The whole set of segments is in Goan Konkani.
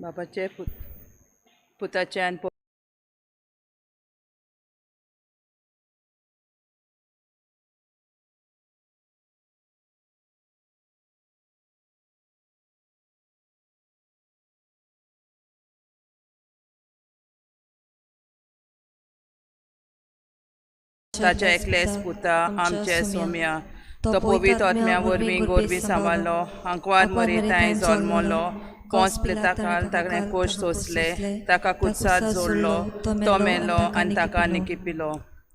बापाचे पुताचे आनी ताच्या एकलेच पुता आमचे सोम्या तो पवित्र आत्म्या वरवीं गोरवीं सांबाळ्ळो, आंकवार मरी तांय जल्मलो, कोंस प्लेता खाल ताणें कोश सोंसले, ताका कुत्सात जोडलो, तो मेलो आनी ताका निकिपिलो.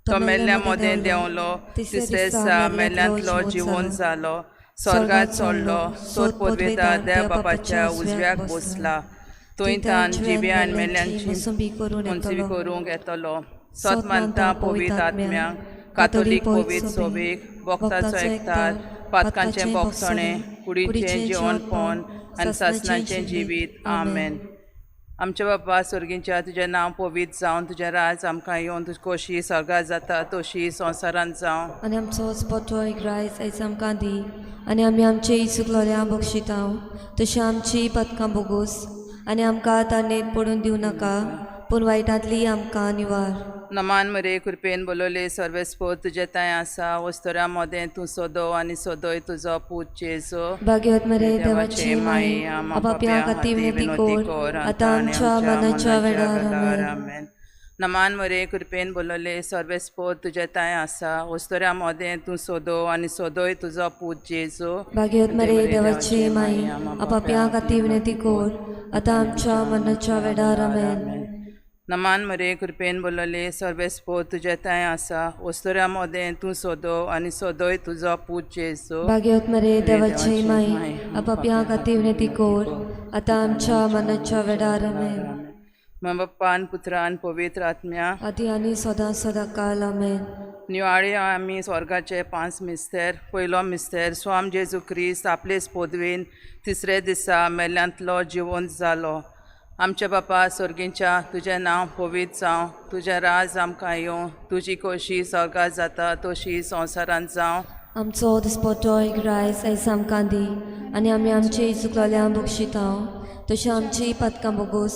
तो मेल्ल्या मोदें देंवलो, तिसरे दिसा मेल्ल्यांतलो जिवोन जालो, स्वर्गात चडलो, सोद पदवेता देव बापाच्या उजव्याक बसला, थंय तान जिव्या आनी मेल्ल्यांची मुसंबी करूंक येतलो. सत मानता पवित्र आत्म्यांक, कातोलीक पवित्र सोबीक, भक्ताचो एकतार, पातकांचें बोगसणें, कुडीचें जिवनपण आनी सासणाचें जिवीत. आमेन. आमच्या बापा स्वर्गींच्या, तुजें नांव पवित्र जावन, तुजें राज आमकां येवन, तुजी खोशी स्वर्गात जाता तशी संवसारांत जावं. आनी आमचो वचपाचो एक रायस आयज आमकां दी, आनी आमी आमचे चुकलोल्या बक्षितांव तशें आमची पातकां बोगोस, आनी आमकां ताणें पडून दिवं नाका, पूण वायटांतली आमकां निवार. नमान मरे कृपेन बोलवले सर्वेस्पोर तुजे तांय आसा, वस्तुरा मोदें तूं सोदो आनी सोदोय तुजो पूत जेजू. भाग्यवत मरे देवाची माई, आपापया खातीर विनंती कर, आतां आमच्या मनाच्या वेळार. आमेन. नमान मरे कृपेन बोलवले सर्वेस्पोर तुजे तांय आसा, वस्तुरा मोदें तूं सोदो आनी सोदोय तुजो पूत जेजू. भाग्यवत मरे देवाची माई, आपापया खातीर विनंती कर, आतां आमच्या मनाच्या वेळार. आमेन. नमान मरे कृपेन बोलवले सर्वेस्पोर तुजे तांय आसा, वस्तुरा मोदें तूं सोदो आनी सोदोय तुजो पूत जेजू. भाग्यवत मरे देवाची माई, आपापया खातीर विनंती कर, आतां आमच्या मनाच्या वेळार. आमेन. बाप्पान पुत्रान पवित्र आत्म्या आदी आनी सदां सदां काल. आमेन. निवाळे आमी स्वर्गाचे 5 मिस्तेर. पयलो मिस्तेर, स्वाम जेजू क्रिस्त आपलेच पदवीन तिसरे दिसा मेल्यांतलो जिवंत जालो. आमच्या बापा स्वर्गीच्या, तुजें नांव पवित्र जावं, तुजें राज आमकां येवं, तुजी खोशी स्वर्गात जाता तशी संवसारांत जावं. आमचो दिसपटो एक रायस आयज आमकां दी, आनी आमी आमची चुकलोल्या बक्षिता तशी आमची पातकां बोगोस,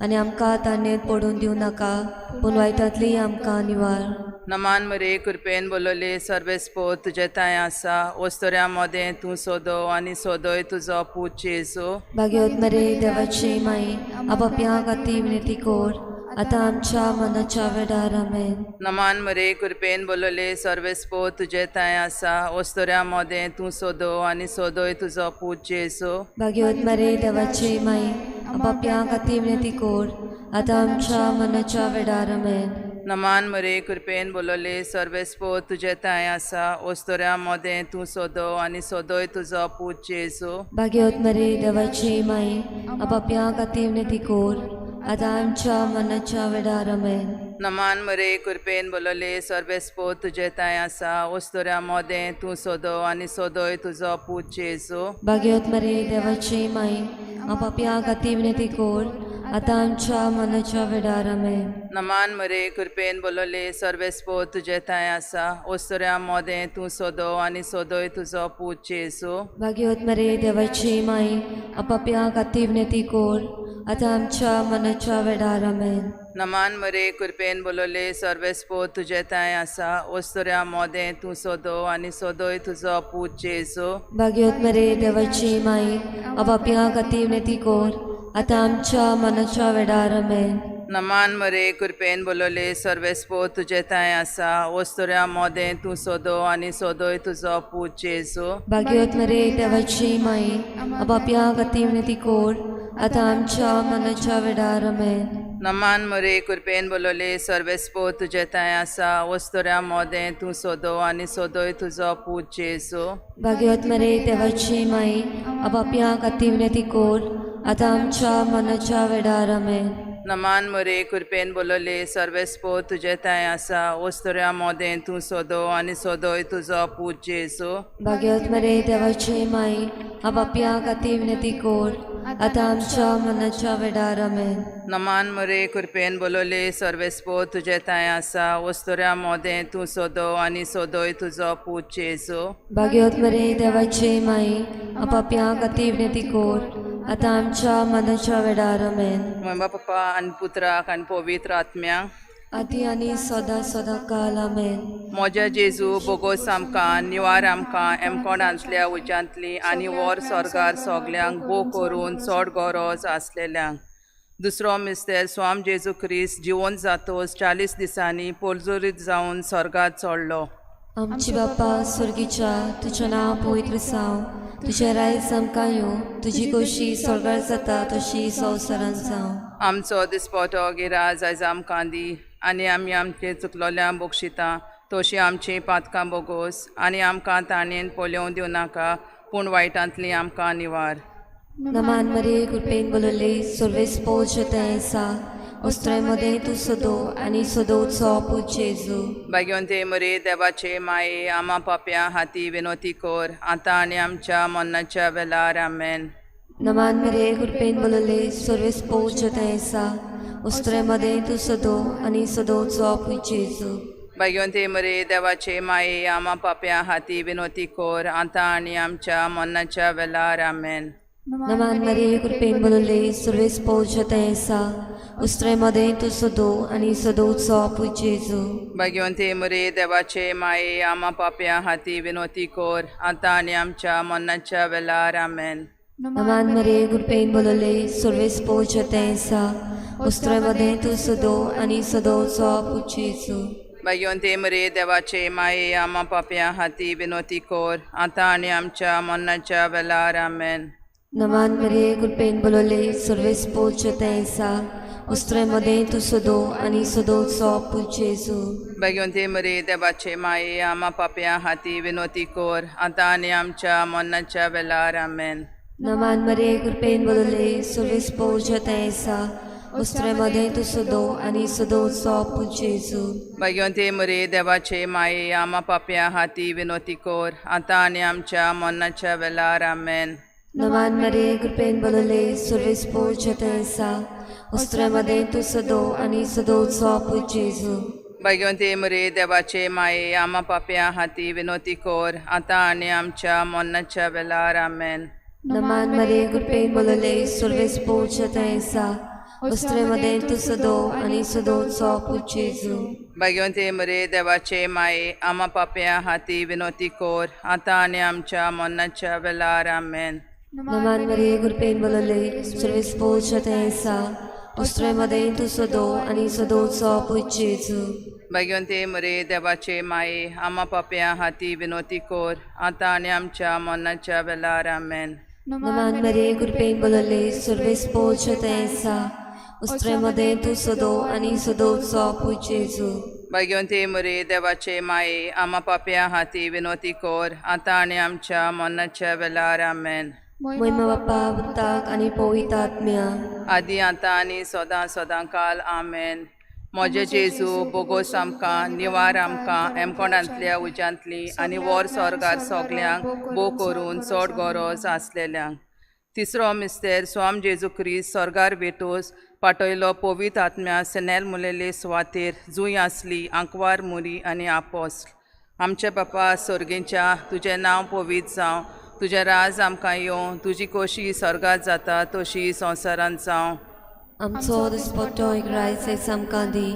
आनी आमकां ताणें पडून दिवं नाका, पूण वायटांतली आमकां निवार. नमान मरे कृपेन बोलवले सर्वेस्पोर तुजे तांय आसा, वस्तुऱ्या मोदें तूं सोदो आनी सोदोय तुजो पूत जेजू. भाग्यवत मरे देवाची माई, आपापया खातीर विनंती कर, आतां आमच्या मनाच्या वेळार. आमेन. नमान मरे कृपेन बोलवले सर्वेस्पोर तुजे तांय आसा, वस्तुऱ्या मोदें तूं सोदो आनी सोदोय तुजो पूत जेजू. भाग्यवत मरे देवाची माई, आपापया खातीर विनंती कर, आतां आमच्या मनाच्या वेळार. आमेन. नमान मरे कृपेन बोलवले सर्वेस्पोर तुजे तांय आसा, वस्तुऱ्या मोदें तूं सोदो आनी सोदोय तुजो पूत जेजू. भाग्यवत मरे देवाची माई, आपापया खातीर विनंती कर, आतां आमच्या मनाच्या वेळार. आमेन. नमान मरे कृपेन बोलवले सर्वेस्पोर तुजे तांय आसा, वस्तुऱ्या मोदें तूं सोदो आनी सोदोय तुजो पूत जेजू. भाग्यवत मरे देवाची माई, आपापया खातीर विनंती कर, आतां आमच्या मनाच्या वेळार. आमेन. नमान मरे कृपेन बोलवले सर्वेस्पोर तुजे तांय आसा, वस्तुऱ्या मोदें तूं सोदो आनी सोदोय तुजो पूत जेजू. भाग्यवत मरे देवाची माई, आपापया खातीर विनंती कर, आतां आमच्या मनाच्या वेळार. आमेन. नमान मरे कृपेन बोलवले सर्वेस्पोर तुजे तांय आसा, वस्तुऱ्या मोदें तूं सोदो आनी सोदोय तुजो पूत जेजू. भाग्यवत मरे देवाची माई, आपापया खातीर विनंती कर, आतां आमच्या मनाच्या वेळार. आमेन. नमान मरे कृपेन बोलवले सर्वेस्पोर तुजे तांय आसा, वस्तुऱ्या मोदें तूं सोदो आनी सोदोय तुजो पूत जेजू. भाग्यवत मरे देवाची माई, आपापया खातीर विनंती कर, आतां आमच्या मनाच्या वेळार. आमेन. नमान मरे कृपेन बोलवले सर्वेस्पोर तुजे तांय आसा, वस्तुऱ्या मोदें तूं सोदो आनी सोदोय तुजो पूत जेजू. भाग्यवत मरे देवाची माई, आपापया खातीर विनंती कर, आतां आमच्या मनाच्या वेळार. आमेन. नमान मरे कृपेन बोलवले सर्वेस्पोर तुजे तांय आसा, वस्तुऱ्या मोदें तूं सोदो आनी सोदोय तुजो पूत जेजू. भाग्यवत मरे देवाची माई, आपापया खातीर विनंती कर, आतां आमच्या मनाच्या वेळार. आमेन. नमान मरे कृपेन बोलवले सर्वेस्पोर तुजे तांय आसा, वस्तुऱ्या मोदें तूं सोदो आनी सोदोय तुजो पूत जेजू. भाग्यवत मरे देवाची माई, आपापया खातीर विनंती कर, आतां आमच्या मनाच्या वेळार. आमेन. म्हज्या पप्पा आनी पुत्राक आनी पवित्र आत्म्याक आदी आनी सदां सदां काल. आमेन. म्हज्या जेजू बोगोस आमकां निवार आमकां एमकोणांतल्या उज्यांतली आनी वोर स्वर्गार सोगल्यांक बो करून चड गरज आसलेल्यांक. दुसरो मिस्तेर, स्वाम जेजू क्रिस्त जिवंत जातोच 40 दिसांनी पोरजोरीत जावन स्वर्गात चडलो. आमची बाप्पा स्वर्गीच्या, तुजें नांव पवित्र जावं, तुजें रायज आमकां येवं, तुजी खोशी स्वर्गार जाता तशी संवसारांत जावं. आमचो दिसपटो गिराज आयज आमकां दी, आनी आमी आमचे चुकलोल्या बक्षिता तशी आमची पातकां बोगोस, आनी आमकां ताणेन पळोवं दिवं नाका, पूण वायटांतली आमकां निवार. नमान मरे कृपेन बोलवले सर्वेस्पोर तें आसा, वस्त्रां मदें तूं सदो आनी सदोचो पूत जेजू. भाग्यवंते मरे देवाचे माये, आमा पाप्या हाती विनोती कर, आतां आनी आमच्या मरणाच्या वेळार. आमेन. नमान मरे कृपेन बोलवले सर्वेस्पोर तें आसा, वस्त्रां मदें तूं सदो आनी सदोचो पूत जेजू. भाग्यवंते मरे देवाचे माये, आमा पाप्या हाती विनोती कर, आतां आनी आमच्या मरणाच्या वेळार. आमेन. नमान मरिये कृपेन बोलले सुर्वेस पौज आसा उस्त्रे मदें तूं सदो आनी सदोचो पूत जेजू. भाग्यवंती मरे देवाचे माये आमा पापया हाती विनोती कोर आतां आनी आमच्या मरणाच्या वेळार. आमेन. नमान मरिये कृपेन बोलले सुर्वेस पौज आसा उस्त्रे मदें तूं सदो आनी सदोचो पूत जेजू. भाग्यवंती मरे देवाचे माये आमा पापया हाती विनोती कोर आतां आनी आमच्या मरणाच्या वेळार. आमेन. नमान मरिये कृपेन बोलले सुर्वेस पौज आसा उस्त्रे मदें तूं सदो आनी सदोचो पूत जेजू. भाग्यवंती मरे देवाचे माये आमा पापया हाती विनोती कोर आतां आनी आमच्या मरणाच्या वेळार. आमेन. नमान मरिये कृपेन बोलले सुर्वेस पौज आसा उस्त्रे मदें तूं सदो आनी सदोचो पूत जेजू. भाग्यवंती मरे देवाचे माये आमा पापया हाती विनोती कोर आतां आनी आमच्या मरणाच्या वेळार. आमेन. नमान मरिये कृपेन बोलले सुर्वेस पौज आसा उस्त्रे मदें तूं सदो आनी सदोचो पूत जेजू. भाग्यवंती मरे देवाचे माये आमा पापया हाती विनोती कोर आतां आनी आमच्या मरणाच्या वेळार. आमेन. नमान मरिये कृपेन बोलले सुर्वेस पौज आसा उस्त्रे मदें तूं सदो आनी सदोचो पूत जेजू. भाग्यवंती मरे देवाचे माये आमा पापया हाती विनोती कोर आतां आनी आमच्या मरणाच्या वेळार. आमेन. नमान मरिये कृपेन बोलले सुर्वेस पौज आसा उस्त्रे मदें तूं सदो आनी सदोचो पूत जेजू. भाग्यवंती मरे देवाचे माये आमा पापया हाती विनोती कोर आतां आनी आमच्या मरणाच्या वेळार. आमेन. नमान मरिये कृपेन बोलले सुर्वेस पौज आसा उस्त्रे मदें तूं सदो आनी सदोचो पूत जेजू. भाग्यवंती मरे देवाचे माये आमा पापया हाती विनोती कोर आतां आनी आमच्या मरणाच्या वेळार. आमेन. मोहिमा बाप्पा पुताक आनी पवित्र आत्म्या. आदी आतां आनी सदां सदां काल. आमेन. म्हजे जेजू बोगोस आमकां निवार आमकां एमकोणांतल्या उज्यांतली आनी वोर स्वर्गार सगल्यांक बो करून चड गरज आसलेल्यांक. तिसरो मिस्तेर स्वाम जेजू क्रिस्त स्वर्गार वेटोस पाटयलो पवित्र आत्म्या सेनेल मुलेले सुवातेर जूंय आसली आंकवार मुरी आनी आपोस्ल. आमचे बापा सोर्गेच्या तुजें नांव पवित्र जावं, तुजें राज आमकां येवं, तुजी कोशी स्वर्गात जाता तशी संवसारांत जावं. आमचो दिसपट्टो ग्रायस आयज आमकां दी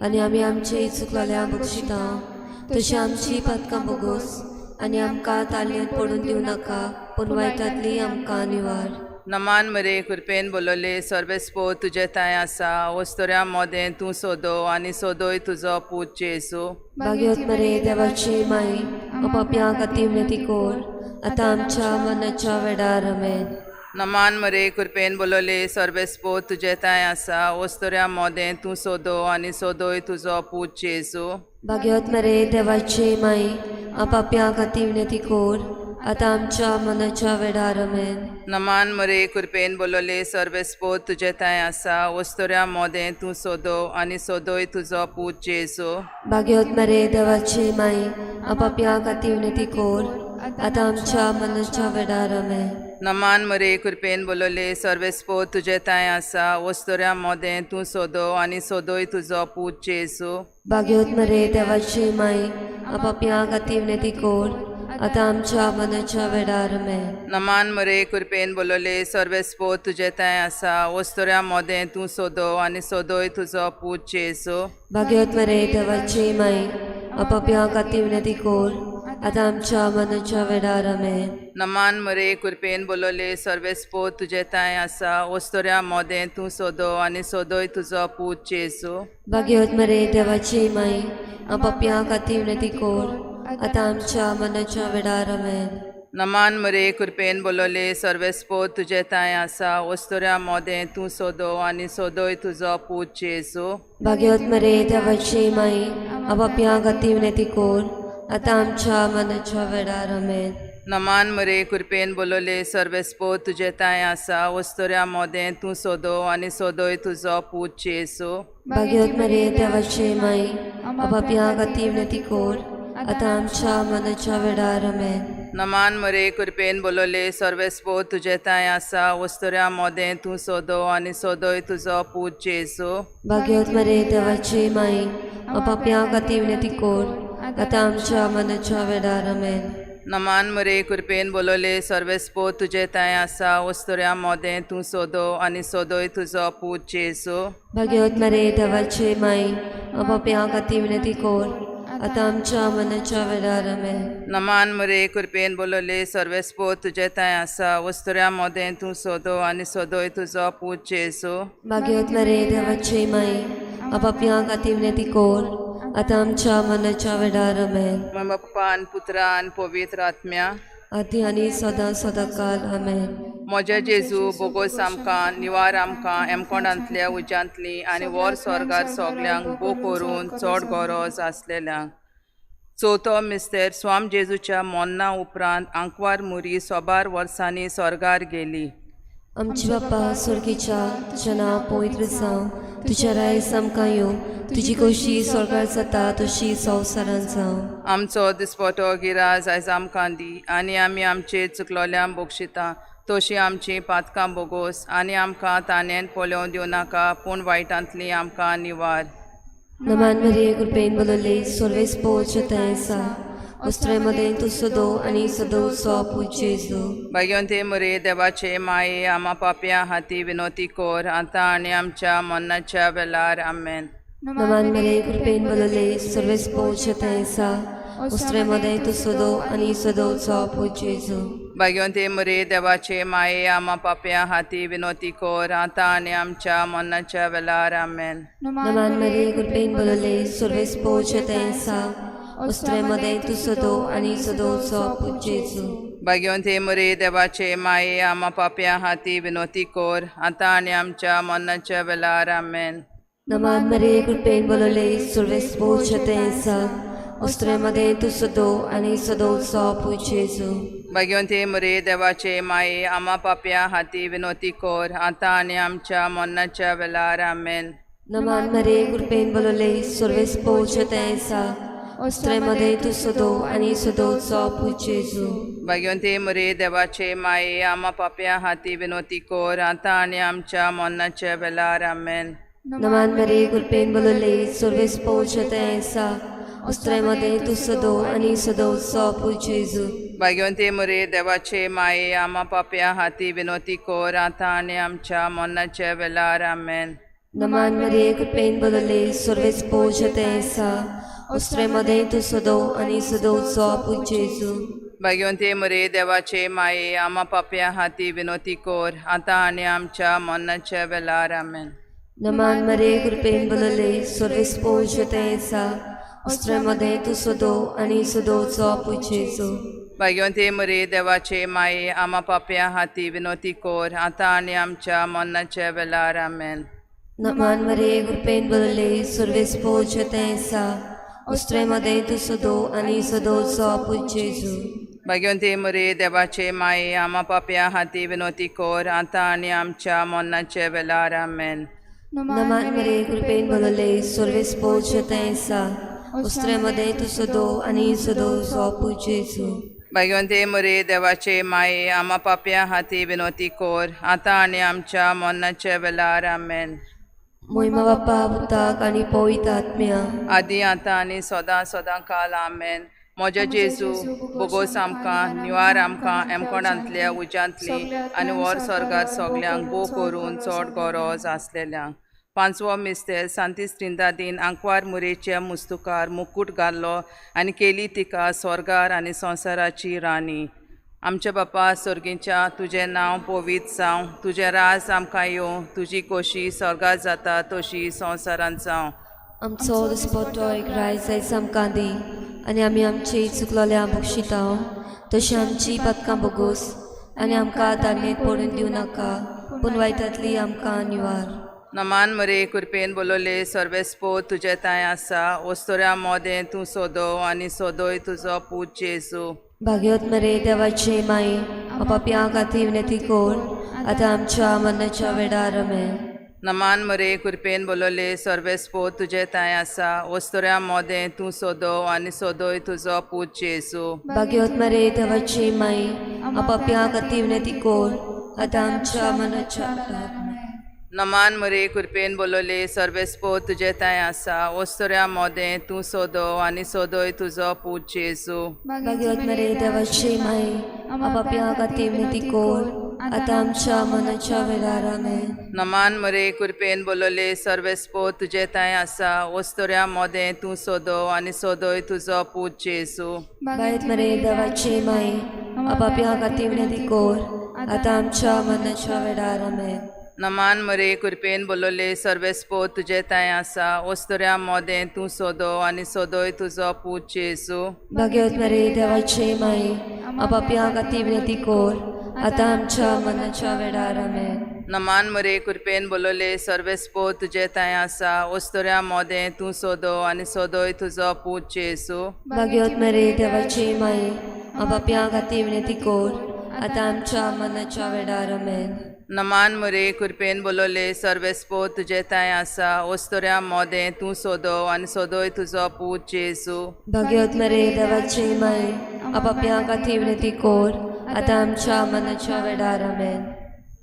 आनी आमी आमचे चुकलेल्या बक्षिता तशी आमची पातकां बोगोस आनी आमकां तालयेंत पडून दिवं नाका पूण वायटांतली आमकां निवार. नमान मरे कृपेन बोलले सर्वेस्पो तुजे थांय आसा वस्तुऱ्या मोदें तूं सोदो आनी सोदोय तुजो पूत जेजू. भाग्योत मरे देवाची माई पापयां खातीर विनंती कोर आतां आमच्या मनाच्या वेळार. आमेन. नमान मरे कृपेन बोलले सर्वेस्पो तुजे थांय आसा वस्तुऱ्या मोदें तूं सोदो आनी सोदोय तुजो पूत जेजू. भाग्योत मरे देवाची माई पापयां खातीर विनंती कोर आतां आमच्या मनाच्या वेळार. आमेन. नमान मरे कृपेन बोलले सर्वेस्पो तुजे थांय आसा वस्तुऱ्या मोदें तूं सोदो आनी सोदोय तुजो पूत जेजू. भाग्योत मरे देवाची माई पापयां खातीर विनंती कोर आतां आमच्या मनाच्या वेळार. आमेन. नमान मरे कृपेन बोलले सर्वेस्पो तुजे थांय आसा वस्तुऱ्या मोदें तूं सोदो आनी सोदोय तुजो पूत जेजू. भाग्योत मरे देवाची माई पापयां खातीर विनंती कोर आतां आमच्या मनाच्या वेळार. आमेन. नमान मरे कृपेन बोलले सर्वेस्पो तुजे थांय आसा वस्तुऱ्या मोदें तूं सोदो आनी सोदोय तुजो पूत जेजू. भाग्योत मरे देवाची माई पापयां खातीर विनंती कोर आतां आमच्या मनाच्या वेळार. आमेन. नमान मरे कृपेन बोलले सर्वेस्पो तुजे थांय आसा वस्तुऱ्या मोदें तूं सोदो आनी सोदोय तुजो पूत जेजू. भाग्योत मरे देवाची माई पापयां खातीर विनंती कोर आतां आमच्या मनाच्या वेळार. आमेन. नमान मरे कृपेन बोलले सर्वेस्पो तुजे थांय आसा वस्तुऱ्या मोदें तूं सोदो आनी सोदोय तुजो पूत जेजू. भाग्योत मरे देवाची माई पापयां खातीर विनंती कोर आतां आमच्या मनाच्या वेळार. आमेन. नमान मरे कृपेन बोलले सर्वेस्पो तुजे थांय आसा वस्तुऱ्या मोदें तूं सोदो आनी सोदोय तुजो पूत जेजू. भाग्योत मरे देवाची माई पापयां खातीर विनंती कोर आतां आमच्या मनाच्या वेळार. आमेन. नमान मरे कृपेन बोलले सर्वेस्पो तुजे थांय आसा वस्तुऱ्या मोदें तूं सोदो आनी सोदोय तुजो पूत जेजू. भाग्योत मरे देवाची माई पापयां खातीर विनंती कोर आतां आमच्या मनाच्या वेळार. आमेन. नमान मरे कृपेन बोलवले सर्वेस्पो तुजे तांय आसा वस्तुऱ्या मोदें तूं सोदो आनी सोदोय तुजो पूत जेजू. भाग्यवत मरे देवाचे माई, पापयां खातीर विनंती कोर आतां आमच्या मनाच्या वेळार. आमेन. नमान मरे कृपेन बोलवले सर्वेस्पो तुजे तांय आसा वस्तुऱ्या मोदें तूं सोदो आनी सोदोय तुजो पूत जेजू. भाग्यवत मरे देवाचे माई, पापयां खातीर विनंती कोर आतां आमच्या मनाच्या वेळार. आमेन. मम पप्पान पुत्रान पवित्र आत्म्या. आदी आनी सदां सदां काल. आमेन. म्हज्या जेजू बोगोस आमकां निवार आमकां एमकोंडांतल्या उज्यांतली आनी व्हर स्वर्गार सोगल्यांक बो करून चड गरज आसलेल्यांक. चवथो मिस्तेर स्वाम जेजूच्या मोन्ना उपरांत आंकवार मुरी सोबार वर्सांनी स्वर्गार गेली. आमची बाप्पा स्वर्गीच्या, तुजें नांव पवित्र जावं, तुज्या रायस आमकां येवं, तुजी खोशी स्वर्गार जाता तशी संवसारांत जावं. आमचो दिसपटो गिराज आयज आमकां दी आनी आमी आमचे चुकलोल्या बक्षिता तशी आमची पातकां बोगोस आनी आमकां तानेन पळोवंक दिवं नाका पूण वायटांतली आमकां निवार. नमान मरिये कृपेन बोलले सर्वेस पोच आसा वस्त्रे मदें तूं सदो आनी सदो सो जेजू. भाग्यवंती मुरे देवाचे माये आमा पापया हाती विनोती कोर आतां आनी आमच्या मन्नाच्या वेलार. आमेन. नमान मरिये कृपेन बोलले सर्वेस पोच आसा वस्त्रे मदें तूं सदो आनी सदो सो जेजू. भाग्यवंती मुरे देवाचे माये आमा पापया हाती विनोती कोर आतां आनी आमच्या मन्नाच्या वेलार. आमेन. नमान मरिये कृपेन बोलले सर्वेस पोच आसा वस्त्रे मदें तूं सदो आनी सदो सो जेजू. भाग्यवंती मुरे देवाचे माये आमा पापया हाती विनोती कोर आतां आनी आमच्या मन्नाच्या वेलार. आमेन. नमान मरिये कृपेन बोलले सर्वेस पोच आसा वस्त्रे मदें तूं सदो आनी सदो सो जेजू. भाग्यवंती मुरे देवाचे माये आमा पापया हाती विनोती कोर आतां आनी आमच्या मन्नाच्या वेलार. आमेन. नमान मरिये कृपेन बोलले सर्वेस पोच आसा वस्त्रे मदें तूं सदो आनी सदो सो जेजू. भाग्यवंती मुरे देवाचे माये आमा पापया हाती विनोती कोर आतां आनी आमच्या मन्नाच्या वेलार. आमेन. नमान मरिये कृपेन बोलले सर्वेस पोच आसा वस्त्रे मदें तूं सदो आनी सदो सो जेजू. भाग्यवंती मुरे देवाचे माये आमा पापया हाती विनोती कोर आतां आनी आमच्या मन्नाच्या वेलार. आमेन. नमान मरिये कृपेन बोलले सर्वेस पोच आसा वस्त्रे मदें तूं सदो आनी सदो सो जेजू. भाग्यवंती मुरे देवाचे माये आमा पापया हाती विनोती कोर आतां आनी आमच्या मन्नाच्या वेलार. आमेन. नमान मरिये कृपेन बोलले सर्वेस पोच आसा वस्त्रे मदें तूं सदो आनी सदो सो जेजू. भाग्यवंती मुरे देवाचे माये आमा पापया हाती विनोती कोर आतां आनी आमच्या मन्नाच्या वेलार. आमेन. नमान मरिये कृपेन बोलले सर्वेस पोच आसा वस्त्रे मदें तूं सदो आनी सदो सो जेजू. भाग्यवंती मुरे देवाचे माये आमा पापया हाती विनोती कोर आतां आनी आमच्या मन्नाच्या वेलार. आमेन. नमान मरिये कृपेन बोलले सर्वेस पोच आसा वस्त्रे मदें तूं सदो आनी सदो सो जेजू. भाग्यवंती मुरे देवाचे माये आमा पापया हाती विनोती कोर आतां आनी आमच्या मन्नाच्या वेलार. आमेन. मोहिमा बाप्पा पुताक आनी पवित्र आत्म्या. आदी आतां आनी सदां सदां काल. आमेन. म्हज्या जेजू बोगोस आमकां निवार आमकां एमकोंडांतल्या उज्यांतली आनी व्हर स्वर्गार सोगल्यांक बो करून चड गरज आसलेल्यांक. पांचवो मिस्तेर सांतीस त्रिंदादीन आंकवार मुरेच्या मुस्तुकार मुकूट घाल्लो आनी केली तिका स्वर्गार आनी संवसाराची राणी. आमच्या बापा स्वर्गीच्या, तुजें नांव पवित्र जावं, तुजें राज आमकां येवं, तुजी कोशी स्वर्गार जाता तशी संवसारांत जावं. आमचो दिसपटो एक रायस आयज आमकां दी आनी आमी आमची चुकलोल्या बक्षिता तशी आमची पातकां बोगोस आनी आमकां तारणेंत पडून दिवं नाका पूण वायटांतली आमकां निवार. नमान मरे कृपेन बोलवले सर्वेस्पो तुजे तांय आसा वस्तुऱ्या मोदें तूं सोदो आनी सोदोय तुजो पूत जेजू. भाग्यवत मरे देवाचे माई, पापयां खातीर विनंती कोर आतां आमच्या मरणाच्या वेळार. आमेन. नमान मरे कृपेन बोलवले सर्वेस्पो तुजे तांय आसा वस्तुऱ्या मोदें तूं सोदो आनी सोदोय तुजो पूत जेजू. भाग्यवत मरे देवाचे माई, पापयां खातीर विनंती कोर आतां आमच्या मरणाच्या वेळार. आमेन. नमान मरे कृपेन बोलवले सर्वेस्पो तुजे तांय आसा ओस्तोऱ्या मोदें तूं सोदो आनी सोदोय तुजो पूत जेजू. भाग्यवत मरे देवाची माई, आपापया खातीर विनंती कोर आतां आमच्या मनाच्या वेळार. आमेन. नमान मरे कृपेन बोलवले सर्वेस्पो तुजे तांय आसा ओस्तोऱ्या मोदें तूं सोदो आनी सोदोय तुजो पूत जेजू. भाग्यवत मरे देवाची माई, आपापया खातीर विनंती कोर आतां आमच्या मनाच्या वेळार. आमेन. नमान मरे कृपेन बोलवले सर्वेस्पो तुजे तांय आसा ओस्तोऱ्या मोदें तूं सोदो आनी सोदोय तुजो पूत जेजू. भाग्यवत मरे देवाची माई, आपापया खातीर विनंती कोर आतां आमच्या मनाच्या वेळार. आमेन. नमान मरे कृपेन बोलवले सर्वेस्पो तुजे तांय आसा ओस्तोऱ्या मोदें तूं सोदो आनी सोदोय तुजो पूत जेजू. भाग्यवत मरे देवाची माई, आपापया खातीर विनंती कोर आतां आमच्या मनाच्या वेळार. आमेन. नमान मरे कृपेन बोलवले सर्वेस्पो तुजे तांय आसा ओस्तोऱ्या मोदें तूं सोदो आनी सोदोय तुजो पूत जेजू. भाग्यवत मरे देवाची माई, आपापया खातीर विनंती कोर आतां आमच्या मनाच्या वेळार. आमेन.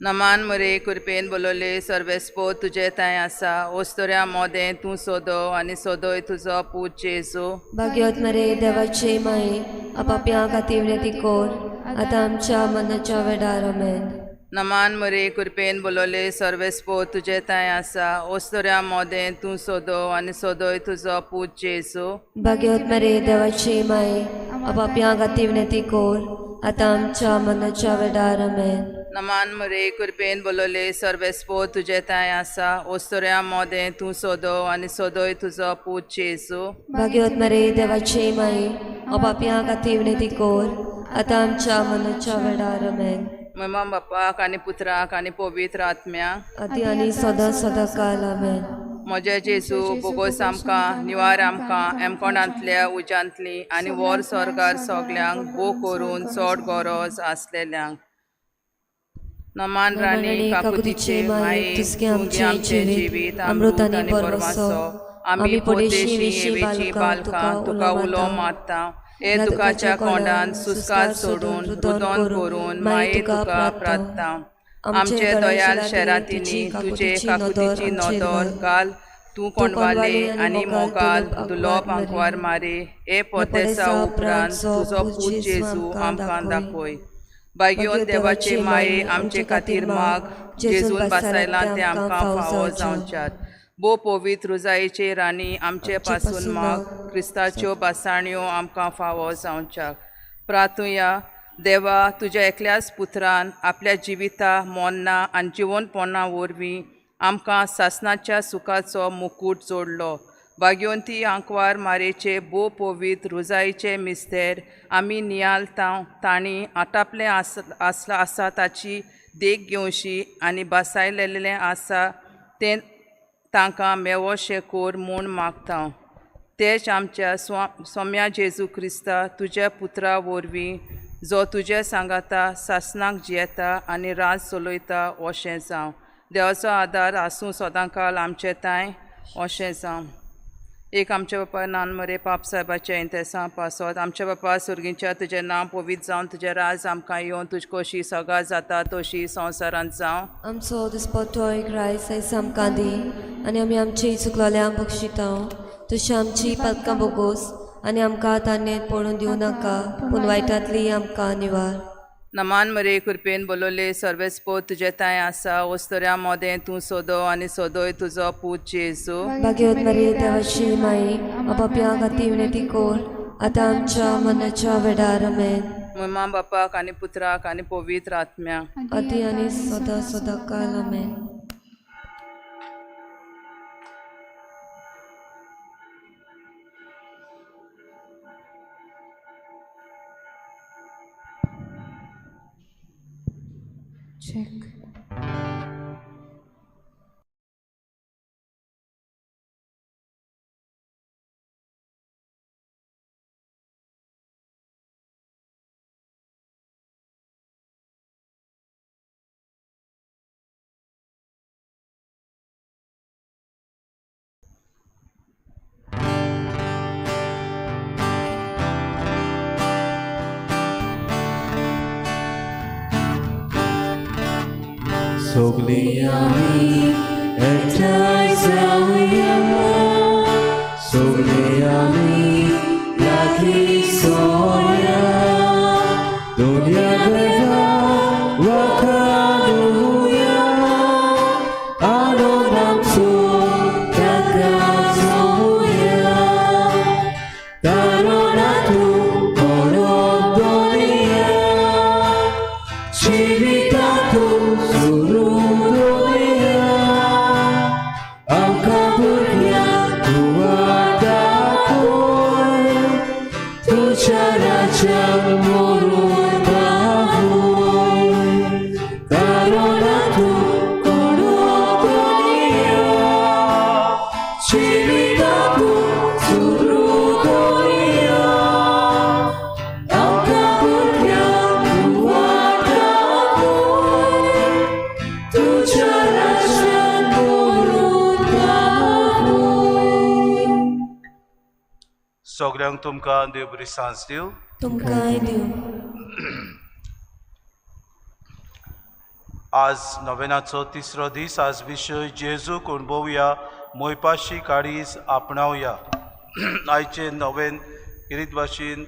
नमान मरे कृपेन बोलवले सर्वेस्पो तुजे तांय आसा ओस्तोऱ्या मोदें तूं सोदो आनी सोदोय तुजो पूत जेजू. भाग्यवत मरे देवाची माई, आपापया खातीर विनंती कोर आतां आमच्या मनाच्या वेळार. आमेन. नमान मरे कृपेन बोलवले सर्वेस्पो तुजे तांय आसा ओस्तोऱ्या मोदें तूं सोदो आनी सोदोय तुजो पूत जेजू. भाग्यवत मरे देवाची माई, आपापया खातीर विनंती कोर आतां आमच्या मनाच्या वेळार. आमेन. नमान मरे कृपेन बोलवले सर्वेस्पो तुजे तांय आसा ओस्तोऱ्या मोदें तूं सोदो आनी सोदोय तुजो पूत जेजू. भाग्यवत मरे देवाची माई, आपापया खातीर विनंती कोर आतां आमच्या मनाच्या वेळार. आमेन. ममा बापाक आनी पुत्राक आनी पवित्र आत्म्याक आदी आनी सदां सदां काल. आमेन. म्हजे जेजू बोगोस आमकां निवार आमकां एमकोणांतल्या उज्यांतली आनी व्हर स्वर्गार सगल्यांक भो करून चड गरज आसलेल्यांक. नमान राणी काकुतीचे माये, तुझगे तुगे आमचें जिवीत अमृत आनी बरवासो. आमी परदेशी हेवेची बालकां तुका उलो मारता, हे दुखाच्या कोंडान सुस्कार सोडून रुदन करून माये तुका प्रार्थना. आमचे दयाल शेरातींनी तुजे काकुतीची नदर घाल, तूं कोंडवाले आनी मोगाल दुलोप आंकवार मारे, हे परदेसा उपरांत तुजो पूत जेजू आमकां दाखय. बायगेवन देवाचे माये आमचे खातीर माग, जेजून बासायलां तें आमकां फावो जावच्यात. भोव पवित्र रुजायेचे राणी आमचे पासून माग, क्रिस्ताच्यो बासाणयो आमकां फावो जावच्याक. प्रार्थुया. देवा, तुज्या एकल्याच पुत्रान आपल्या जिविता मोन्ना आनी जिवनपणा वरवीं आमकां सासणाच्या सुखाचो मुकूट जोडलो. भाग्यवंती आंकवार मारेचे भोव पवित्र रुजायेचे मिस्तेर आमी नियालता, तांणी आटापलें आस आसला आसा ताची देख घेवशी आनी बासायलेलें आसा तें तांकां मेवोशें कोर म्हूण मागता. तेच आमच्या सोम्या जेजू क्रिस्ता तुज्या पुत्रा वरवीं, जो तुज्या सांगाता सासणाक जियेता आनी राज चलयता, अशें जावं. देवाचो आदार आसूं सदांकाल आमचे तांय, अशें जावं. एक आमच्या बापा नान मरे पाप साहेबाच्या इंतेसां पासत. आमच्या बापा सुर्गीच्या, तुजें नांव पवित्र जावन, तुजें राज आमकां येवन, तुज कशी सगळा जाता तशी संवसारांत जावं. आमचो दिसपट्टो ग्रायस आयज आमकां दी आनी आमी आमची चुकलोल्यांक बक्षिता तशी आमची पातकां बोगोस आनी आमकां तान्नेत पडून दिवं नाका, पूण वायटांतली आमकां निवार. नमान मरे कृपेन बोलवले सर्वेस्पो तुजे तांय आसा ओस्तोऱ्या मोदें तूं सोदो आनी सोदोय तुजो पूत जेजू. भाग्यवत मरे देवाची माई, आपापया खातीर विनंती कोर आतां आमच्या मनाच्या वेळार. आमेन. ममा बापाक आनी पुत्राक आनी पवित्र आत्म्याक आदी आनी सदां सदां काल. आमेन. Check. सगळीं आमी एकठांय जावया, सगळीं आमी लागीं सोया, दुनिया देवा वखाणुया, आनंद आमचो ताका जोया, कारण तूं कोणो दुनिया, जिवितांतु सुरू दुनिया, आमकां भुरग्यांक तूं दाखय, तुज्या राज्याक मोरून पावय, कारण तूं कोणो दुनिया, जिवितांतु सुरू दुनिया, आमकां भुरग्यांक तूं दाखय, तुज्या राज्याक मोरून पावय. सगळ्यांक तुमकां देव बरी सांज दिवं. तुमकांय दिवं. आज नोवेनाचो तिसरो दीस. आज विशय जेजूक अणभवया, मोयपाशी काळीज आपणावया. आयचे नोवेन किरीत भाशेन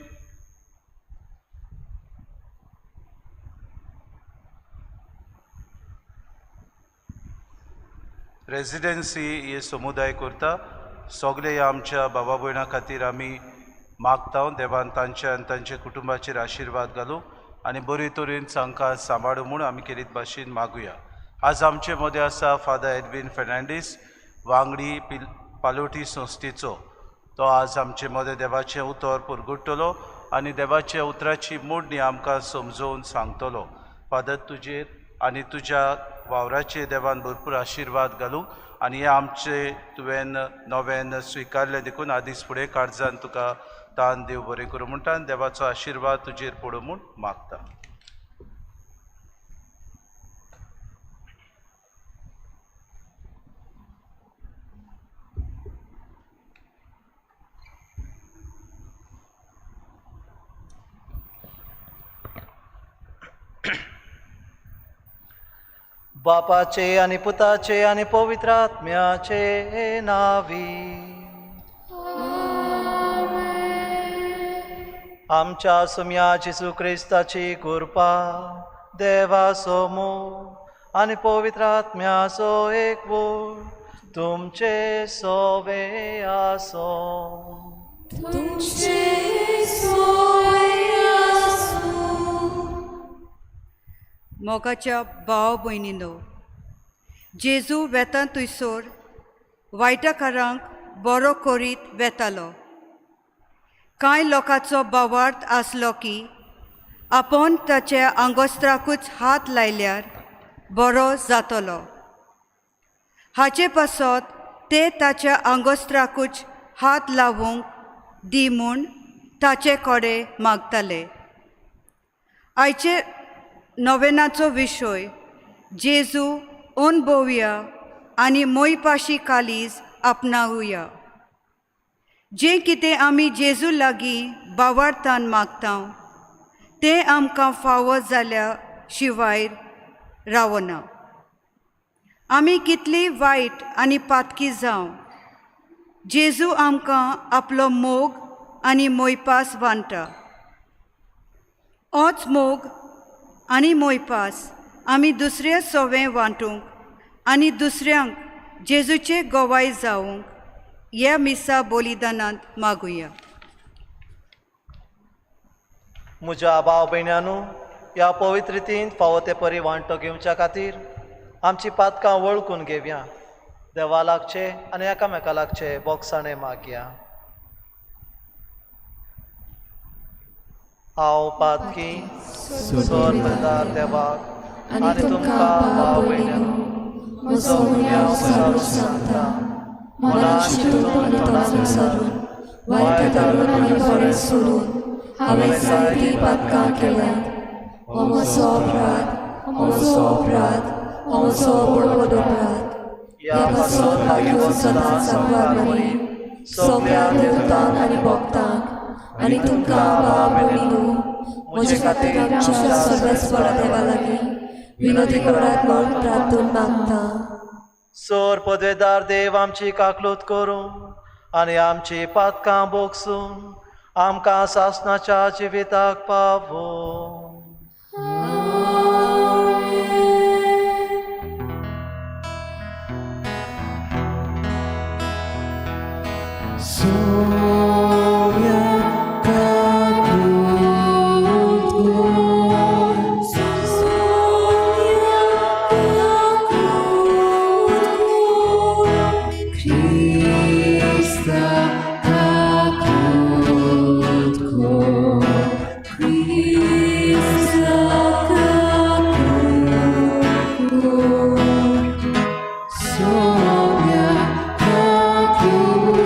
रेजिडेन्सी हे समुदाय करता. सगळे ह्या आमच्या बाबा भयणां खातीर आमी मागता, देवान तांच्या आनी तांच्या कुटुंबाचेर आशिर्वाद घालूं आनी बरे तरेन तांकां सांबाळूं म्हूण आमी केरीत भाशेन मागुया. आज आमचे मदें आसा फादर एडवीन फेर्नांडीस, वांगडी पिल पालोटी संस्थेचो. तो आज आमचे मदें देवाचें उतर पुरगुट्टलो आनी देवाच्या उतराची मोडणी आमकां समजोवन सांगतलो. फादर, तुजेर आनी तुज्या वावराचेर देवान भरपूर आशिर्वाद घालूं आनी हे आमचे तुवें नव्यान स्विकारलें देखून आदींच फुडें काळजान तुका तान देव बरें करूं म्हणटा आनी देवाचो आशिर्वाद तुजेर पडूं म्हूण मागता. बापाचे आनी पुताचे आनी पवित्र आत्म्याचे नावी. आमच्या सुम्या जेजू क्रिस्ताची कृपा, देवाचो मोग आनी पवित्र आत्म्याचो एकवट तुमचे सोवे आसो. तुमचे सोय आसूं. मोगाच्या भाव भयणीनो, जेजू वेता थंयसर वायटकारांक बरो करीत वेतालो. कांय लोकांचो भावार्थ आसलो की आपूण ताच्या आंगोस्त्राकूच हात लायल्यार बरो जातलो. हाचे पासत ते ताच्या आंगोस्त्राकूच हात लावूंक दी म्हूण ताचे कडेन मागताले. आयचे नोवेनाचो विशय जेजू अणभवया आनी मोयपाशी कालीज आपणावया. जें कितें आमी जेजू लागीं बावार्थान मागता तें आमकां फावो जाल्या शिवाय रावना. आमी कितली वायट आनी पातकी जावं, जेजू आमकां आपलो मोग आनी मोयपास वांटा. होच मोग आनी मोयपास आमी दुसऱ्या सोवें वांटूंक आनी दुसऱ्यांक जेजूचे गवाय जावंक ह्या मिसा बलिदानांत मागुया. म्हज्या भाव भयण्यानू, ह्या पवित्र रितीन फावो ते परी वांटो घेवच्या खातीर आमची पातकां वळखून घेवया. देवा लागचे आनी एकामेका लागचे बोगसाणे मागया. हांव पातकी सोर देवाक आनी तुमकां भाव भयण्यानू म्हजो गुन्यांव सारून सांगता. मनान चिंतून आनी तोंडान सारून, वायट धाडून आनी बरें सोडून हांवें जायतीं पातकां केल्यांत. हो म्हजो अपराध, हो म्हजो अपराध, हो म्हजो व्हड व्हड अपराध. ह्या पासत लागीं सदांच सांबार मरी सगळ्या देवतांक आनी भक्तांक आनी तुमकां भाव भयणीनू म्हजे खातीर आमच्या सर्वेस्परा देवा लागीं विनोदी करात म्हूण प्रार्थून मागता. सोर पदवेदार देव आमची काकलूत करूं आनी आमची पातकां बोगसून आमकां सासणाच्या जिविताक पावोवं. Sonia kakut ko. Krista kakut ko. Krista kakut ko. Sonia kakut ko. Sonia kakut ko.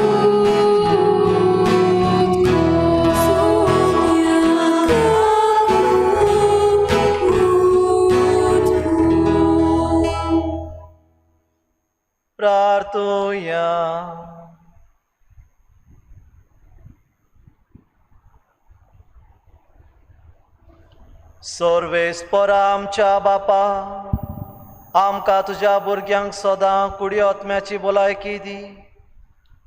प्रार्थुया. सर्वेस्परा आमच्या बापा, आमकां तुज्या भुरग्यांक सदां कुडी आत्म्याची भलायकी दी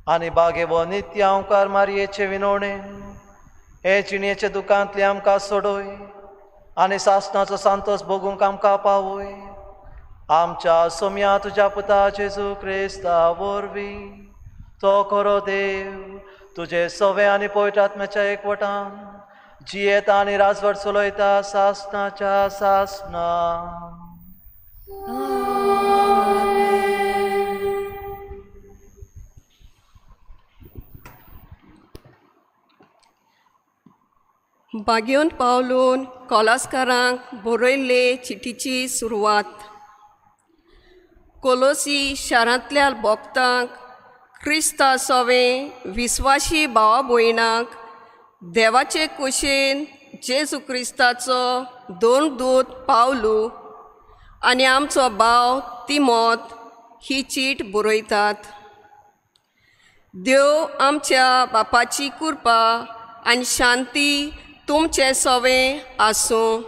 आनी बागेवो नित्य ओंकार मारयेचे विनवणेन हे जिणेच्या दुकांतले आमकां सोडय आनी सासणाचो सांतोस भोगूंक आमकां पावय. आमच्या सोम्या तुज्या पुता जेजू क्रिस्ता वरवीं, तो खरो देव तुजे सवे आनी पवित्र आत्म्याच्या एकवटान जियेता आनी राजवट चलयता सासणाच्या सासणा. बागेवन पावलून कोलासकारांक बरयल्ले चिटीची सुरवात. कोलोसी शारांतल्या भक्तांक, क्रिस्ता सोवे विस्वाशी भावा भयणांक, देवाचे कुशेन जेजू क्रिस्ताचो दोन दूत पावलू आनी आमचो भाव तिमोत ही चीट बरयतात. देव आमच्या बापाची कृपा आनी शांती तुमचें सोवें आसूं.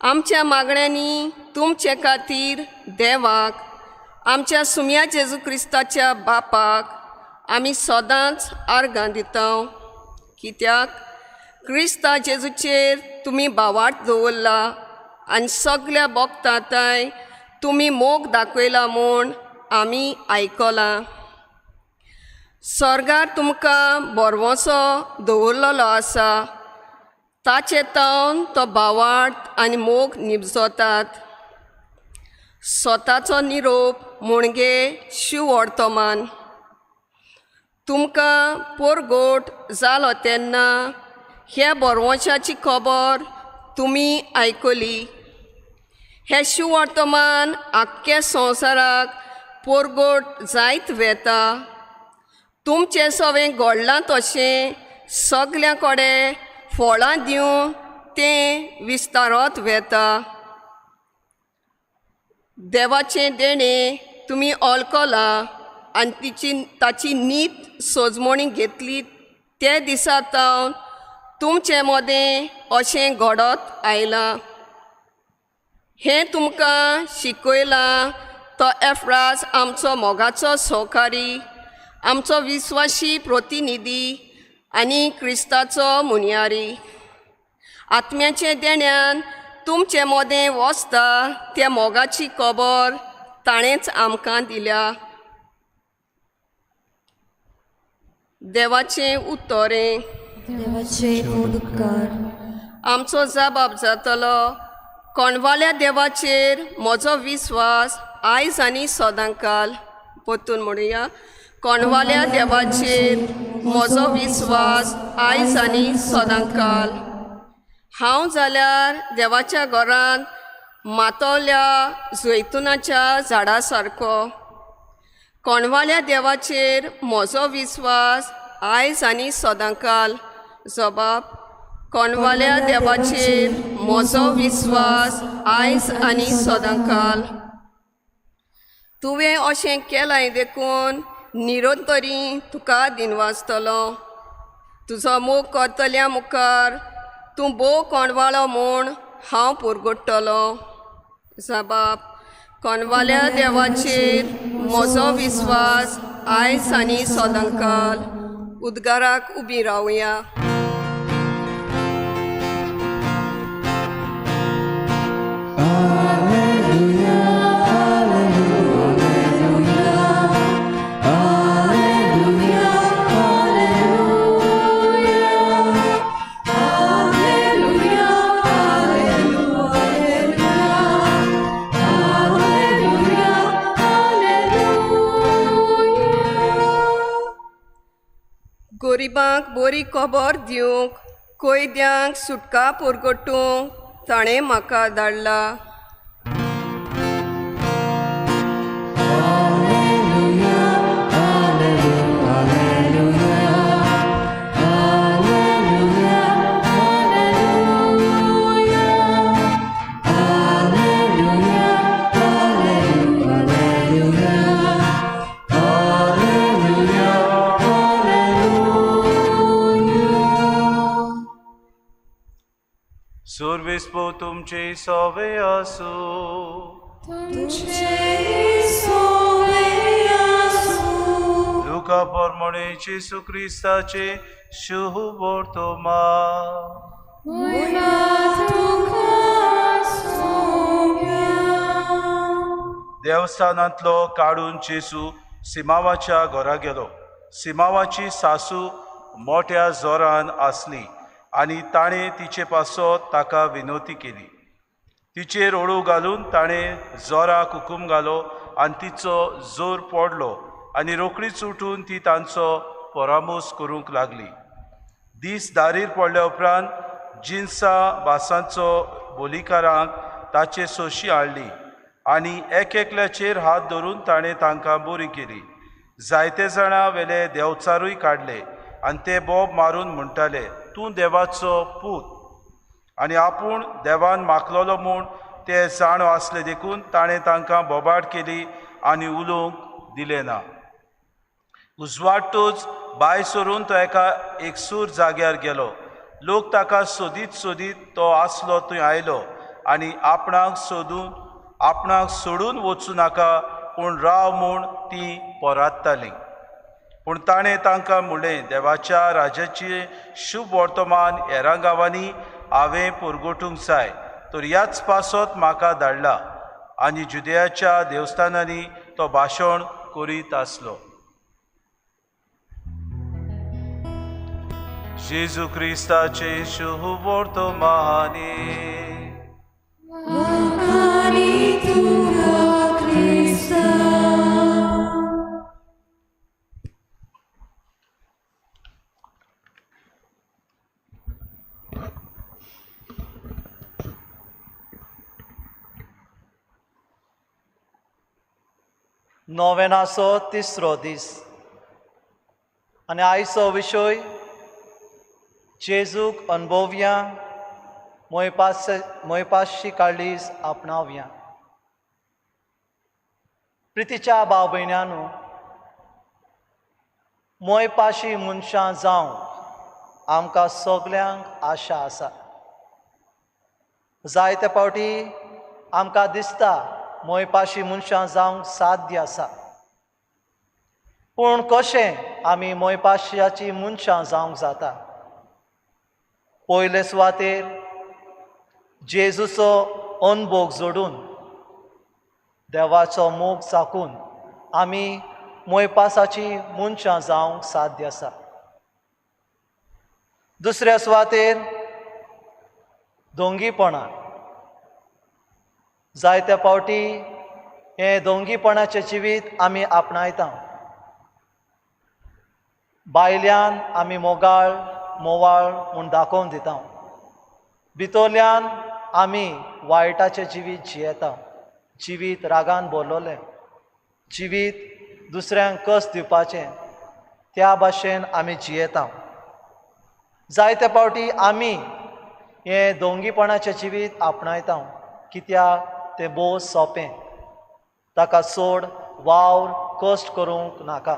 आमच्या मागण्यांनी तुमचे खातीर देवाक, आमच्या सुम्या जेजू क्रिस्ताच्या बापाक आमी सदांच आर्गां दिता. कित्याक क्रिस्ता जेजूचेर तुमी भावार्थ दवरला आनी सगल्या भक्तांताय तुमी मोग दाखयला म्हूण आमी आयकलां. स्वर्गार तुमकां बरवसो दवरलेलो आसा, ताचे तावन तो भावार्थ आनी मोग निबजोतात. स्वताचो निरोप म्हणगे शिववर्तमान. तुमकां पोरगोट जालो तेन्ना ह्या बरवंशाची खबर तुमी आयकली. हें शिववर्तमान आख्ख्या संवसाराक पोरगोट जायत वेता. तुमचें सवें घडलां तशें सगल्यां कडेन फळां दिवन तें विस्तारत वेता. देवाचें देणें तुमी वळखलां आनी तिची ताची नीत सोजमणी घेतली ते दिसा तावन तुमचे मदें अशें घडत आयलां. हें तुमकां शिकयलां तो एफ्रास आमचो मोगाचो सहकारी, आमचो विस्वाशी प्रतिनिधी आनी क्रिस्ताचो मुनियारी. आत्म्याचे देण्यान तुमचे मदें वसता त्या मोगाची खबर ताणेंच आमकां दिल्या. देवाचें उत्तरें. देवाचे खूब उपकार. आमचो जबाब जातलो, कोणवाल्या देवाचेर म्हजो विस्वास आयज आनी सदांकाल. परतून म्हणुया, कोणवाल्या देवाचेर म्हजो विस्वास आयज आनी सदांकाल. हांव जाल्यार देवाच्या घरांत मातवल्या जैतुनाच्या झाडा सारको. कोणवाल्या देवाचेर म्हजो विस्वास आयज आनी सदांकाल. जबाब, कोणवाल्या देवाचेर म्हजो विस्वास आयज आनी सदांकाल. तुवें अशें केलां देखून निरंतरी तुका दिनवासतलो. तुजो मोग करतल्या मुखार तूं भोव कोणवाळो म्हूण हांव पुरगुट्टलो. जबाब कोनवाल्या देवाचेर म्हजो विस्वास आयज आनी सदांकाल. उद्गाराक उबी रावया. गरिबांक बरी खबर दिवंक, कैद्यांक सुटका पुरगटूंक ताणें म्हाका धाडला. सुरविस्पो तुमचे सोवे आसू. लुका परमणे जेसू क्रिस्ताचे शुभ वर्तमान. देवस्थानांतलो काडून जेसू सिमावाच्या घरा गेलो. सिमावाची सासू मोठ्या जोरान आसली आनी ताणें तिचे पासत ताका विनवती केली. तिचेर ओळू घालून ताणें जोराक हुकूम घालो आनी तिचो जोर पडलो आनी रोखडीच उठून ती तांचो परामोस करूंक लागली. दीस दारीर पडल्या उपरांत जिन्सा भासांचो बोलीकारांक ताचे सोशी हाडली आनी एक एकल्याचेर हात धरून ताणें तांकां बरी केली. जायते जाणां वेले देंवचारूय काडले आनी ते बोब मारून म्हणटाले, तूं देवाचो पूत. आनी आपूण देवान मागलोलो म्हूण ते जाणो आसले देखून ताणें तांकां बोबाड केली आनी उलोवंक दिलें ना. उजवाडटूच भायर सरून तो एका एकसूर जाग्यार गेलो. लोक ताका सोदीत सोदीत तो आसलो थंय आयलो आनी आपणाक सोडून वचूं नाका पूण राव म्हूण तीं परात्तालीं. पूण ताणें तांकां म्हणलें, देवाच्या राज्याचें शुभ वर्तमान हेरां गांवांनी हांवें पुरगोटूंक जाय, तर ह्याच पासत म्हाका धाडला. आनी जुदयाच्या देवस्थानांनी तो भाशण करीत आसलो. जेजू क्रिस्ताचें शुभ वर्तमान. नोवेनाचो तिसरो दीस आनी आयचो विशय जेजूक अनुभवया, मोयपाशी काळीज आपणावया. प्रितीच्या भाव भयण्यानू, मोयपाशी मनशां जावंक आमकां सगल्यांक आशा आसा. जायते फावटी आमकां दिसता मोयपाशी मनशां जावंक साध्य आसा, पूण कशें आमी मोयपाशाची मनशां जावंक जाता? पयले सुवातेर जेजूचो अनभोग जोडून देवाचो मोग चाकून आमी मोयपासाची मनशां जावंक साध्य आसा. दुसऱ्या सुवातेर दोंगीपणां. जायते फावटी हें दोंगीपणाचें जिवीत आमी आपणायता. भायल्यान आमी मोगाळ मोवाळ म्हूण दाखोवन दिता, भितरल्यान आमी वायटाचें जिवीत जियेता. जिवीत रागान भरलोलें, जिवीत दुसऱ्यांक कस दिवपाचें त्या भाशेन आमी जियेता. जायते फावटी आमी हें दोंगीपणाचें जिवीत आपणायता, कित्याक तें भोव सोंपें, ताका चड वावर कश्ट करूंक नाका,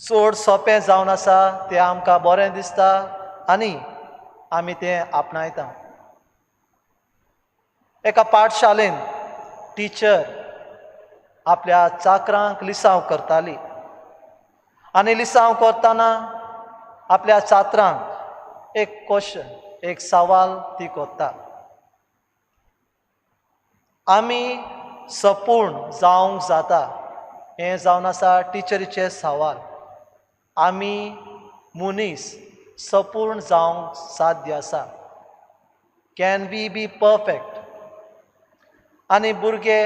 चड सोंपें जावन आसा तें आमकां बरें दिसता आनी आमी तें आपणायता. एका पाठशाळेंत टिचर आपल्या चाकरांक लिसांव करताली आनी लिसांव करतना आपल्या छात्रांक एक क्वेश्चन, एक सवाल ती करता. आमी सपूर्ण जावंक जाता हें जावन आसा टिचरीचें सवाल. आमी मनीस सपूर्ण जावंक साध्य आसा. Can we be perfect? आनी भुरगे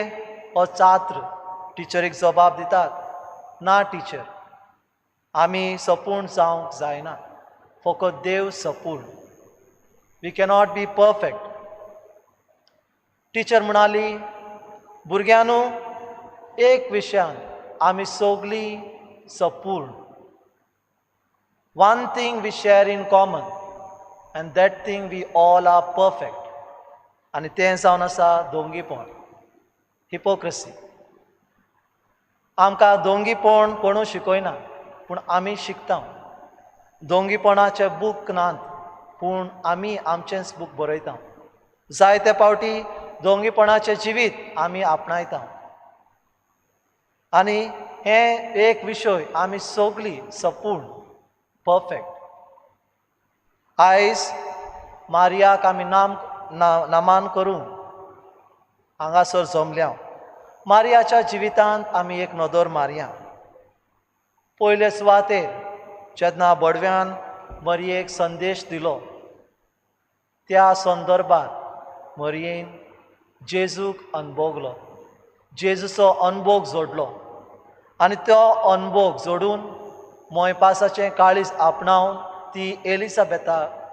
हो छात्र टिचरीक जबाब दितात, ना टिचर, आमी सपूर्ण जावंक जायना, फकत देव सपूर्ण. We cannot be perfect. Teacher म्हणाली, भुरग्यांनो, एक विशयान आमी सगळीं सपूर्ण. One thing we share in common and that thing we all are perfect. आनी तें जावन आसा दोंगीपण, हिपोक्रसी. आमकां दोंगीपण कोणू शिकयना, पूण आमी शिकता. दोंगीपणाचे बूक नात, पूण आमी आमचेंच बूक बरयता. जायते पावटी दोंगीपणाचें जिवीत आमी आपणायता. आनी हें एक विशय आमी सगळीं सपूर्ण, परफेक्ट. आयज मारियाक आमी नामान करूंक हांगासर जमल्या. मारियाच्या जिवितांत आमी एक नदर मारया. पयले सुवातेर जेन्ना बडव्यान मरियेक संदेश दिलो त्या संदर्भात मरियेन जेजूक अनभोगलो, जेजूचो अनभोग जोडलो आनी तो अनभोग जोडून मोयपासाचें काळीज आपणावन ती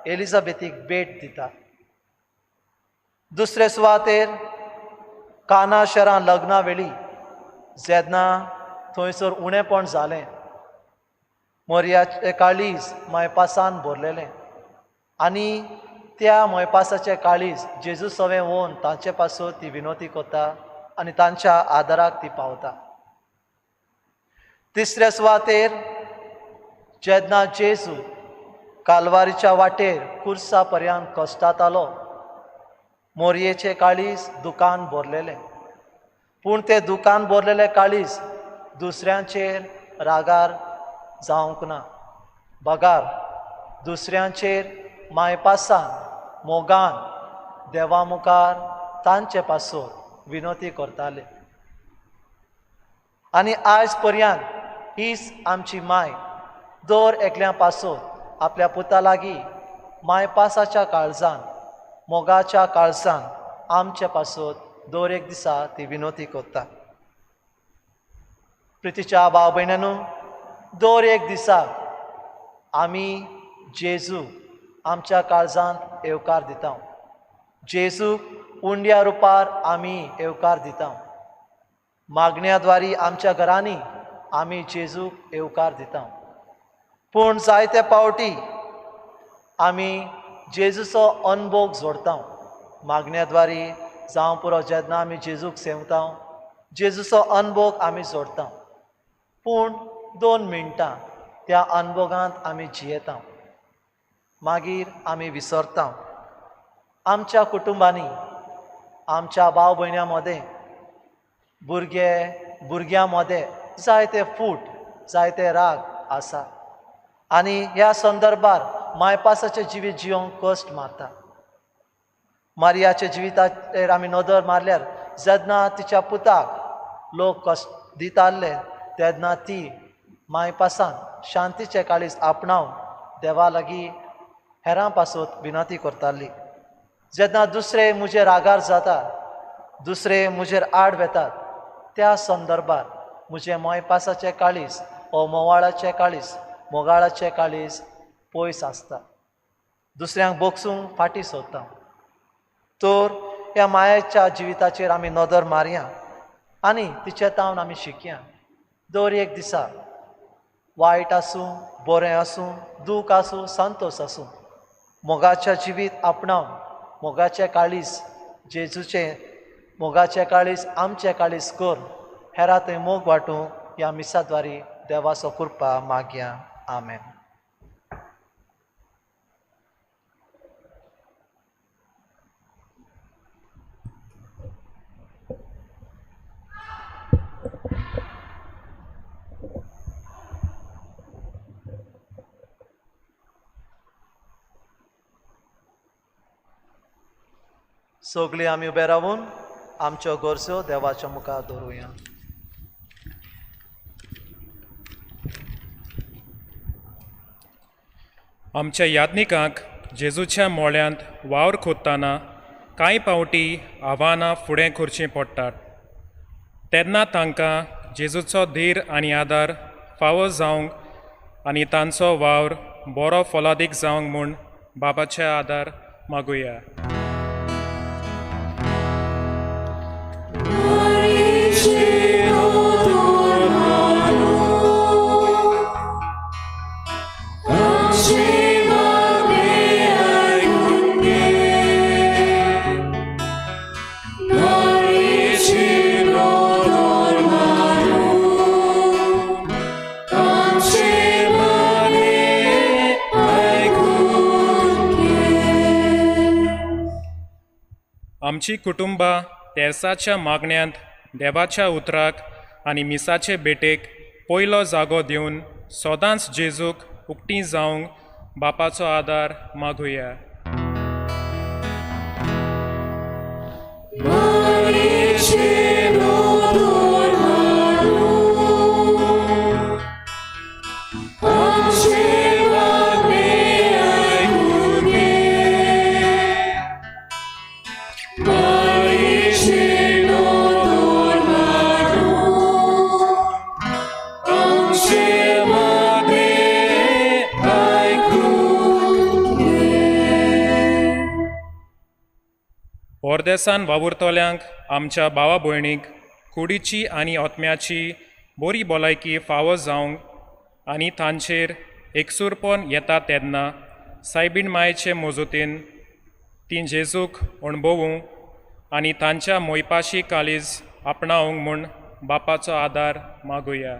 एलिजाबेथीक भेट दिता. दुसरे सुवातेर काना शहरां लग्ना वेळी जेन्ना थंयसर उणेपण जालें, मोरयाचें काळीज मायपासान भरलेलें आनी त्या मोयपासाचें काळीज जेजू सवें वोन तांचे पासून ती विनोती करता आनी तांच्या आदाराक ती पावता. तिसऱ्या सुवातेर जेन्ना जेजू कालवारीच्या वाटेर कुर्सा पर्यंत कश्टातालो, मोरयेचें काळीज दुकान भरलेलें, पूण तें दुकान भरलेलें काळीज दुसऱ्यांचेर रागार जावंक ना, बगार दुसऱ्यांचेर मायपासान मोगान देवा मुखार तांचे पासून विनोती करताले. आनी आयज पर्यंत हीच आमची माय दर एकल्या पासून आपल्या पुता लागीं मायपासाच्या काळजान, मोगाच्या काळजान आमचे पासून दर एक दिसा ती विनोती करता. प्रितीच्या भाव भयणांनो, दर एक दिसा आमी जेजू आमच्या काळजांत येवकार दिता. जेजू उंड्या रुपार आमी येवकार दिता. मागण्या द्वारी आमच्या घरांनी आमी जेजूक येवकार दिता. पूण जायते पावटी आमी जेजूचो अनभोग जोडता. मागण्या द्वारी जावं पुरो जेन्ना आमी जेजूक सेवता जेजूचो अनभोग आमी जोडता, पूण 2 मिनटां त्या अनभोगांत आमी जियेता, मागीर आमी विसरता. आमच्या कुटुंबांनी, आमच्या भाव भयण्यां मदें, भुरग्यां मदें जायते फूट, जायते राग आसा आनी ह्या संदर्भार मायपासाचें जिवीत जिवंक कश्ट मारता. मारियाच्या जिविताचेर आमी नदर मारल्यार जेन्ना तिच्या पुताक लोक कश्ट दिताले तेन्ना ती मायपासान शांतीचें काळीज आपणावन देवा लागीं हेरां पासून विनंती करताली. जेन्ना दुसरे म्हजेर रागार जाता, दुसरे म्हजेर आड वेतात, त्या संदर्भार म्हजें मायपासाचें काळीज ओ मोवाळाचें काळीज, मोगाळाचें काळीज पयस आसता, दुसऱ्यांक बोगसूंक फाटीं सोदता. तर ह्या मायेच्या जिविताचेर आमी नदर मारया आनी तिचे तावन आमी शिकया. दर एक दिसा वायट आसूं, बरें आसूं, दूख आसूं, संतोश आसूं, मोगाचें जिवीत आपणावन मोगाचें काळीज जेजूचें मोगाचें काळीज आमचें काळीज करून हेरां थंय मोग वांटूंक ह्या मिसाद्वारी देवाचो कृपा मागया. आमेन. सगळीं आमी उबे रावून आमच्यो गरजो देवाच्या मुखार दवरुया. आमच्या याज्ञिकांक जेजूच्या मोळ्यांत वावर खोदतना कांय पावटी आव्हानां फुडें करचीं पडटात तेन्ना तांकां जेजूचो धीर आनी आदार फावो जावंक आनी तांचो वावर बरो फलादीक जावंक म्हूण बाबाचे आदार मागुया. आमची कुटुंबां तेर्साच्या मागण्यांत देवाच्या उतराक आनी मिसाचे भेटेक पयलो जागो दिवन सदांच जेजूक उक्ती जावंक बापाचो आदार मागुया. परदेसान वावुरतल्यांक आमच्या भावा भयणीक कुडीची आनी आत्म्याची बरी भलायकी फावो जावंक आनी तांचेर एकसूरपण येता तेन्ना सायबीण मायेचे मजतीन ती जेजूक अणभवूंक आनी तांच्या मोयपाशी काळीज आपणावंक म्हूण बापाचो आदार मागुया.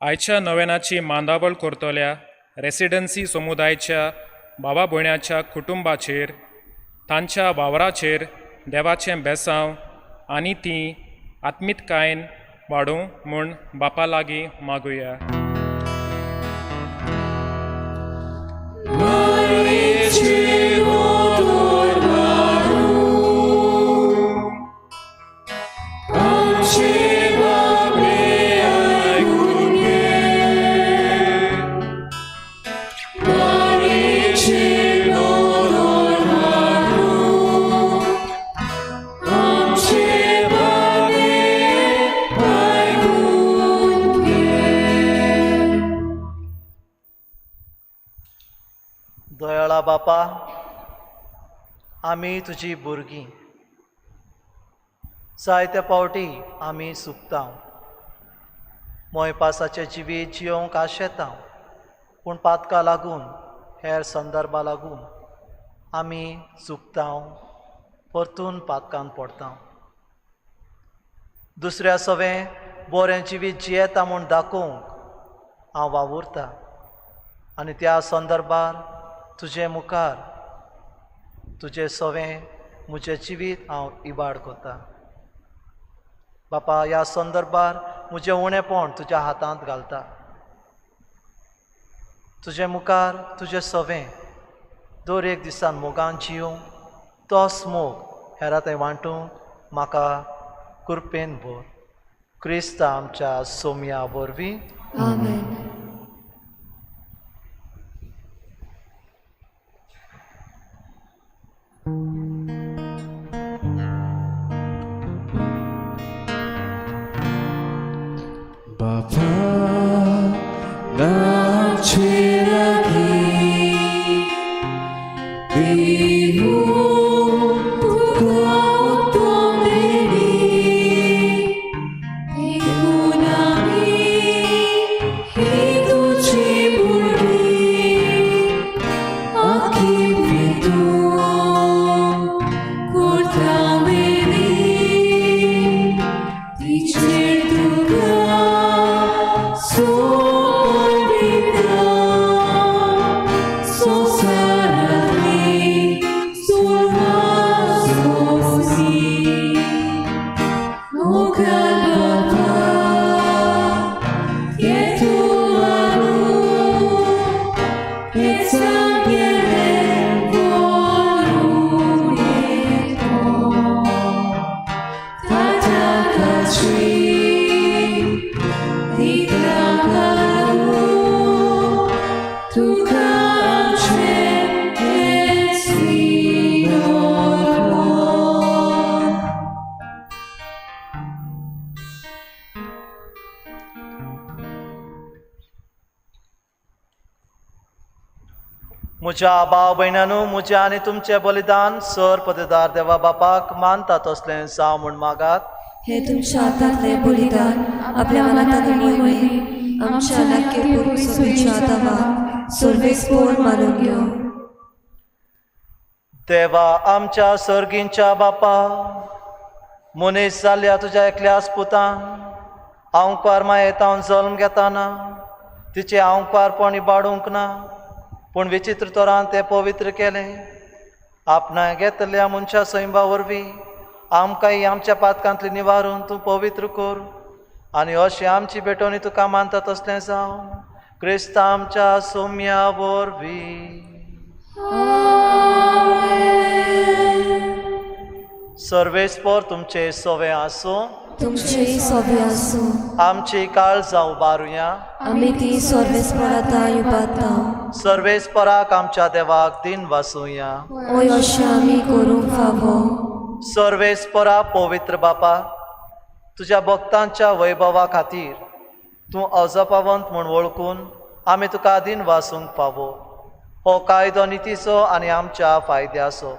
आयच्या नव्यानाची मांदावळ करतल्या रेसिडन्सी समुदायाच्या भावा भयण्याच्या कुटुंबाचेर तांच्या वावराचेर देवाचें बेसांव आनी ती आत्मितकायेन वाडोवं म्हूण बापा लागीं मागुया. दयाळा बापा, आमी तुजी भुरगीं. जायते पावटी आमी सुकता, मोयपासाचें जिवीत जियोवंक आशेता, पूण पातकां लागून हेर संदर्भां लागून आमी चुकता, परतून पातकान पडटा. दुसऱ्या सवें बरें जिवीत जियेता म्हूण दाखोवंक हांव वावुरता आनी त्या संदर्भार तुजे मुखार तुजे सवें म्हजें जिवीत हांव इबाड करता. बापा, ह्या संदर्भार म्हजें उणेपण तुज्या हातांत घालता. तुजे मुखार तुजें सवें दर एक दिसान मोगान जियोवंक, तोच मोग हेरां थंय वांटूंक म्हाका कृपेन भर. क्रिस्त आमच्या सोम्या वरवीं. आमेन. बापा नाचे लगी देहू तुका उत्तम देवी देखून आमी ही तुजी भुरगीं आखी पितूं. म्हज्या भाव भयणानू, म्हजें आनी तुमचें बलिदान सर पदेदार देवा बापाक मानता तसलें जावं म्हूण मागात. हे तुमच्या हातांतलें बलिदान आपल्या मनांत वरवीं आमच्या लाखे सोबीच्या देवाक सर्वेस्पोर मानून घेवं. देवा आमच्या सर्गींच्या बापा, मनीस जाल्ल्या तुज्या एकल्याच पुतान आंवकार मायेतावन जल्म घेताना तिचें आंवकारपण इबाडूंक ना, पूण विचित्र तरान तें पवित्र केलें. आपणाक घेतल्या मनशा सैंबा वरवीं आमकांय आमच्या पातकांतली निवारून तूं पवित्र कर आनी अशें आमची भेटवणी तुका मानता तसलें जावं क्रिस्त आमच्या सोम्या वरवीं. सर्वेस्पोर तुमचे सोवे आसूं, तुमचेय सोबे आसूं. आमची काळजां उबारुया, आमी ती सर्वेस्पोरांत उबारता. सर्वेस्पराक आमच्या देवाक दिन वासुया. ओय अशें आमी करूंक फावो. सर्वेस्परा पवित्र बापा, तुज्या भक्तांच्या वैभवा खातीर तूं अजपावंत म्हूण वळखून आमी तुका दिन वासूंक फावो. हो कायदो नितीचो आनी आमच्या फायद्याचो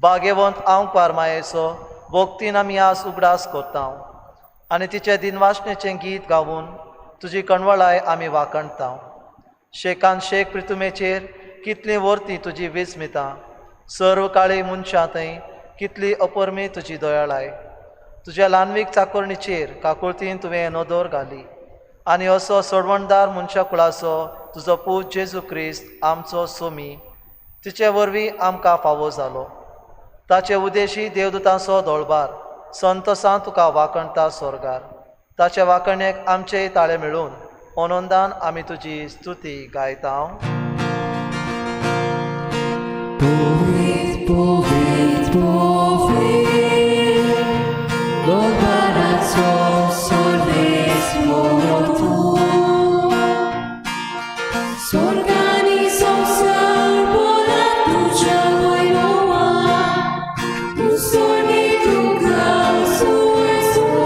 भाग्यवंत आंवकार मायेचो भक्तीन आमी आज उगडास करता आनी तिचें दिनवासणेचें गीत गावून तुजी कणवळाय आमी वाखणता. शेकान शेक प्रितुमेचेर कितलीं वर्ती तुजी विस्मितां, सर्व काळी मनशां थंय कितली अपरमी तुजी दयाळाय. तुज्या ल्हानवीक चाकोरणीचेर काकुळतीन तुवें नदर घाली आनी असो सोडवणदार मनशा कुळाचो तुजो पूत जेजू क्रिस्त आमचो सोमी तिचे वरवीं आमकां फावो जालो. ताचे उदेशी देवदूतांचो दोळबार संतोसान तुका वाखणता स्वर्गार. ताचे वाखणेक आमचेय ताळे मेळून आनंदान आमी तुजी स्तुती गायता. पवित्र पवित्र पवित्र देवाचो सर्वेस्पर तूं, स्वर्ग आनी संवसार भरला तुज्या वैभवान, तूं स्वर्गी तुका सुरसूर.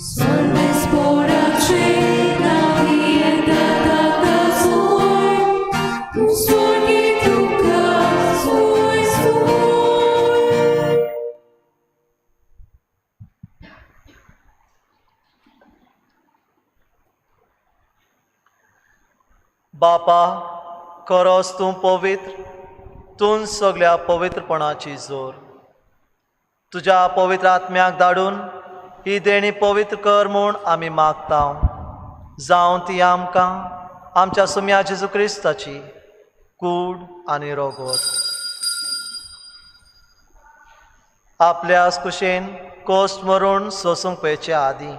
सर्वेस्पराचे नांवी येता ताका जोर, तूं स्वर्गी तुका सुरसूर. बापा, खरोच तूं पवित्र, तूं सगल्या पवित्रपणाची जोर. तुज्या पवित्र आत्म्याक धाडून ही देणी पवित्र कर म्हूण आमी मागता. जावं ती आमकां आमच्या सुम्या जेजू क्रिस्ताची कूड आनी रोगोत. आपल्या कुशेन कोस्ट मरून सोसूंक पेचे आदीं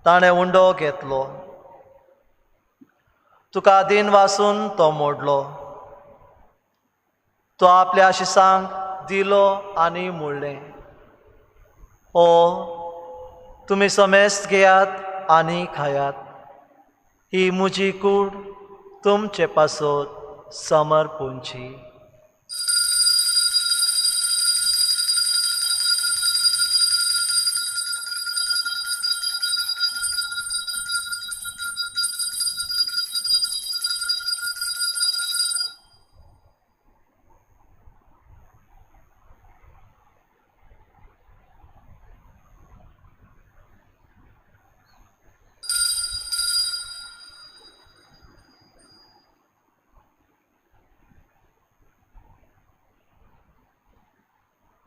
ताणें उंडो घेतलो, तुका दिन वासून तो मोडलो, तो आपल्या शिसांक दिलो आनी म्हणलें, ओ तुमी समेस्त घेयात आनी खायात, ही म्हजी कूड तुमचे पासत समर्पूंची.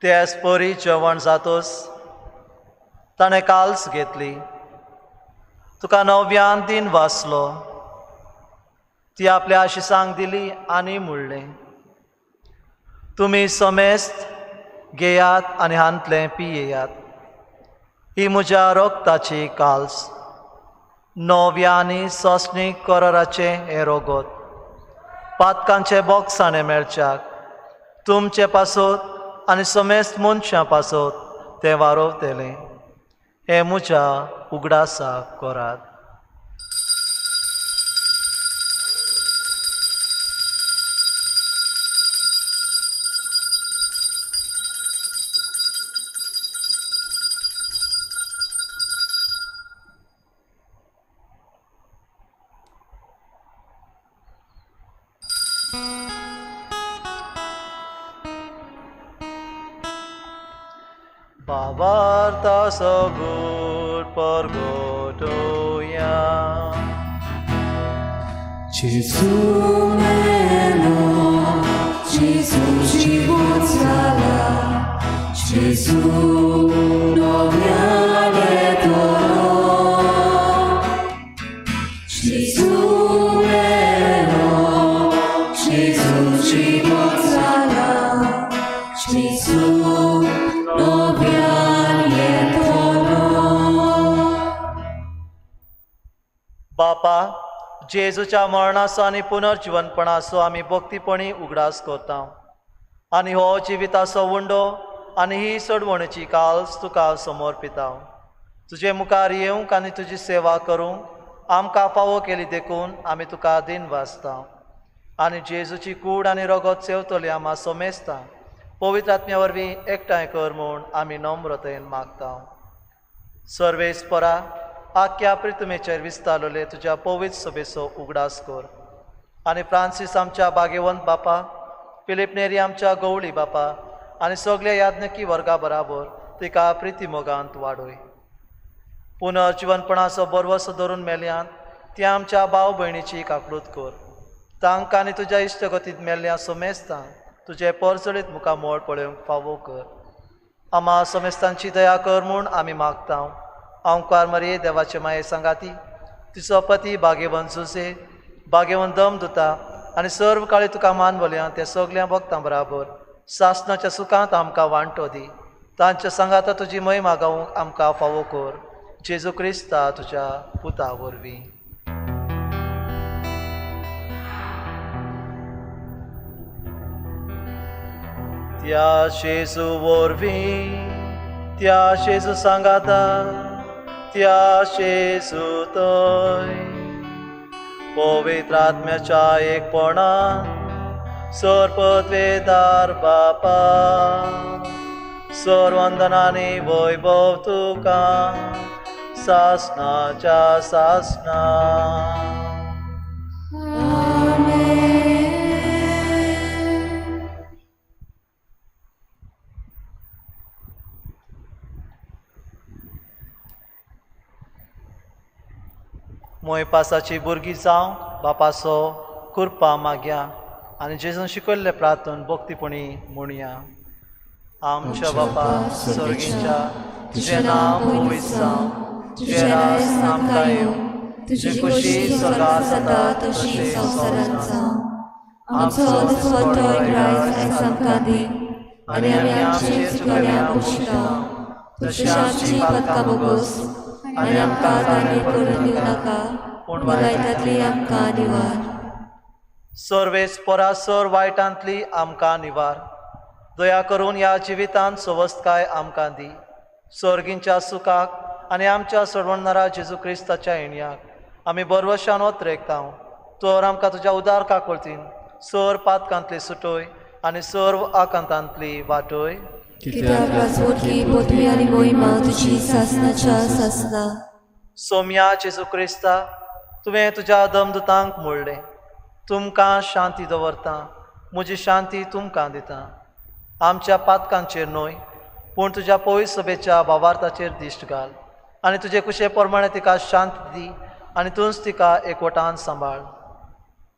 त्याच परी जेवण जातोस ताणें काल्स घेतली, तुका नव्यान दिन वाचलो, ती आपल्या आशिसांक दिली आनी म्हणलें, तुमी समेस्त घेयात आनी हांतलें पियेयात, ही म्हज्या रक्ताची काल्स, नव्या आनी सोंसणीक कराराचें हें रोगोत, पातकांचे बोगसाणें मेळच्याक तुमचे पासत आनी समेस्त मनशां पासत तें वारोवतलें. हें म्हज्या उगडासाक करात. भावार्था सबूर परगटोया. Gesù meno, Gesù ci buzzala, Gesù noviale toro. Gesù meno, Gesù ci buzzala, Gesù noviale toro. बापा, जेजूच्या मरणाचो आनी पुनर्जिवनपणाचो आमी भक्तीपणी उगडास करता आनी हो जिविताचो उंडो आनी ही सोडवणेची काल्स तुका समर्पिता. तुजे मुखार येवंक आनी तुजी सेवा करूंक आमकां फावो केली देखून आमी तुका दिन वाचता आनी जेजूची कूड आनी रगत सेवतली आमा सोमेसता पवित्र आत्म्या वरवीं एकठांय कर म्हूण आमी नम्रतेन मागता. सर्वेस्परा, आख्या प्रितमेचेर विस्तारलेले तुज्या पवित्र सभेचो उगडास कर आनी फ्रांसीस आमच्या भाग्यवंत बापा, फिलीप नेरी आमच्या गवळी बापा आनी सगल्या याज्ञकी वर्गा बराबर तिका प्रिती मोगांत वाडय. पुनर्जिवनपणाचो बरवसो धरून मेल्यांत ती आमच्या भाव भयणीची काकळूत कर. तांकां आनी तुज्या इश्टगतींत मेल्ल्या सोमेस्तांक तुजें परजळीत मुखामळ पळोवंक फावो कर. आमा सोमेस्तांची दया कर म्हूण आमी मागता. अंकार मरिये देवाचे माये सांगाती, तिचो पती भाग्यवंत जुजे, भाग्यवंत दम दुता आनी सर्व काळी तुका मानवल्या त्या सगल्या भक्तां बराबर सासणाच्या सुखांत आमकां वांटो दी. तांच्या सांगाता तुजी महिमा गावंक आमकां फावो कर. जेजू क्रिस्ता तुज्या पुता वरवीं. त्या जेजू वरवीं, त्या जेजू सांगाता, त्या जेजू तोय पवित्र आत्म्याच्या एकपणान सर्वपदवेदार बापा, सर्वंदनानी वैभव तुका सासनाच्या सासना. मोयपासाची भुरगीं जावंक बापाचो कृपा मागया आनी जेजून शिकयल्ले प्रार्थन भक्तीपणी म्हणया. आमच्या बापा सर्गीच्या, तुजें नांव पवित्र जावं, तुजें राज आमकां येवं, तुजी खुशी स्वर्गांत जाता तशी संवसारांत जावं. आमचो दिसवडो ग्रास आयज आमकां दी आनी आमी आमची चुकल्या बक्षिता तशी आमची पातकां बोगोस आनी आमकां तांणी करून दिवं नाका, पूण वायटांतली आमकां निवार. सर्वेस्परा सर वायटांतली आमकां निवार. दया करून ह्या जिवितांत सवस्तकाय आमकां दी. सर्गींच्या सुखाक आनी आमच्या सोडवणणारा जेजू क्रिस्ताच्या येण्याक आमी बरवशान ओतरेकता. तर आमकां तुज्या उदार काकुळतीन सर पातकांतली सुटोय आनी सर्व आकांतांतली वाटोय. कित्याक राजवटकी पदवी आनी मोहिमा तुजी सासनाच्या सासना. सोम्या जेजू क्रिस्ता, तुवें तुज्या दमदुतांक म्हणलें, तुमकां शांती दवरता, म्हजी शांती तुमकां दिता. आमच्या पातकांचेर न्हय पूण तुज्या पवित्र सभेच्या भावार्थाचेर दिश्ट घाल आनी तुजे कुशे प्रमाणे तिका शांती दी आनी तूंच तिका एकवटान सांबाळ.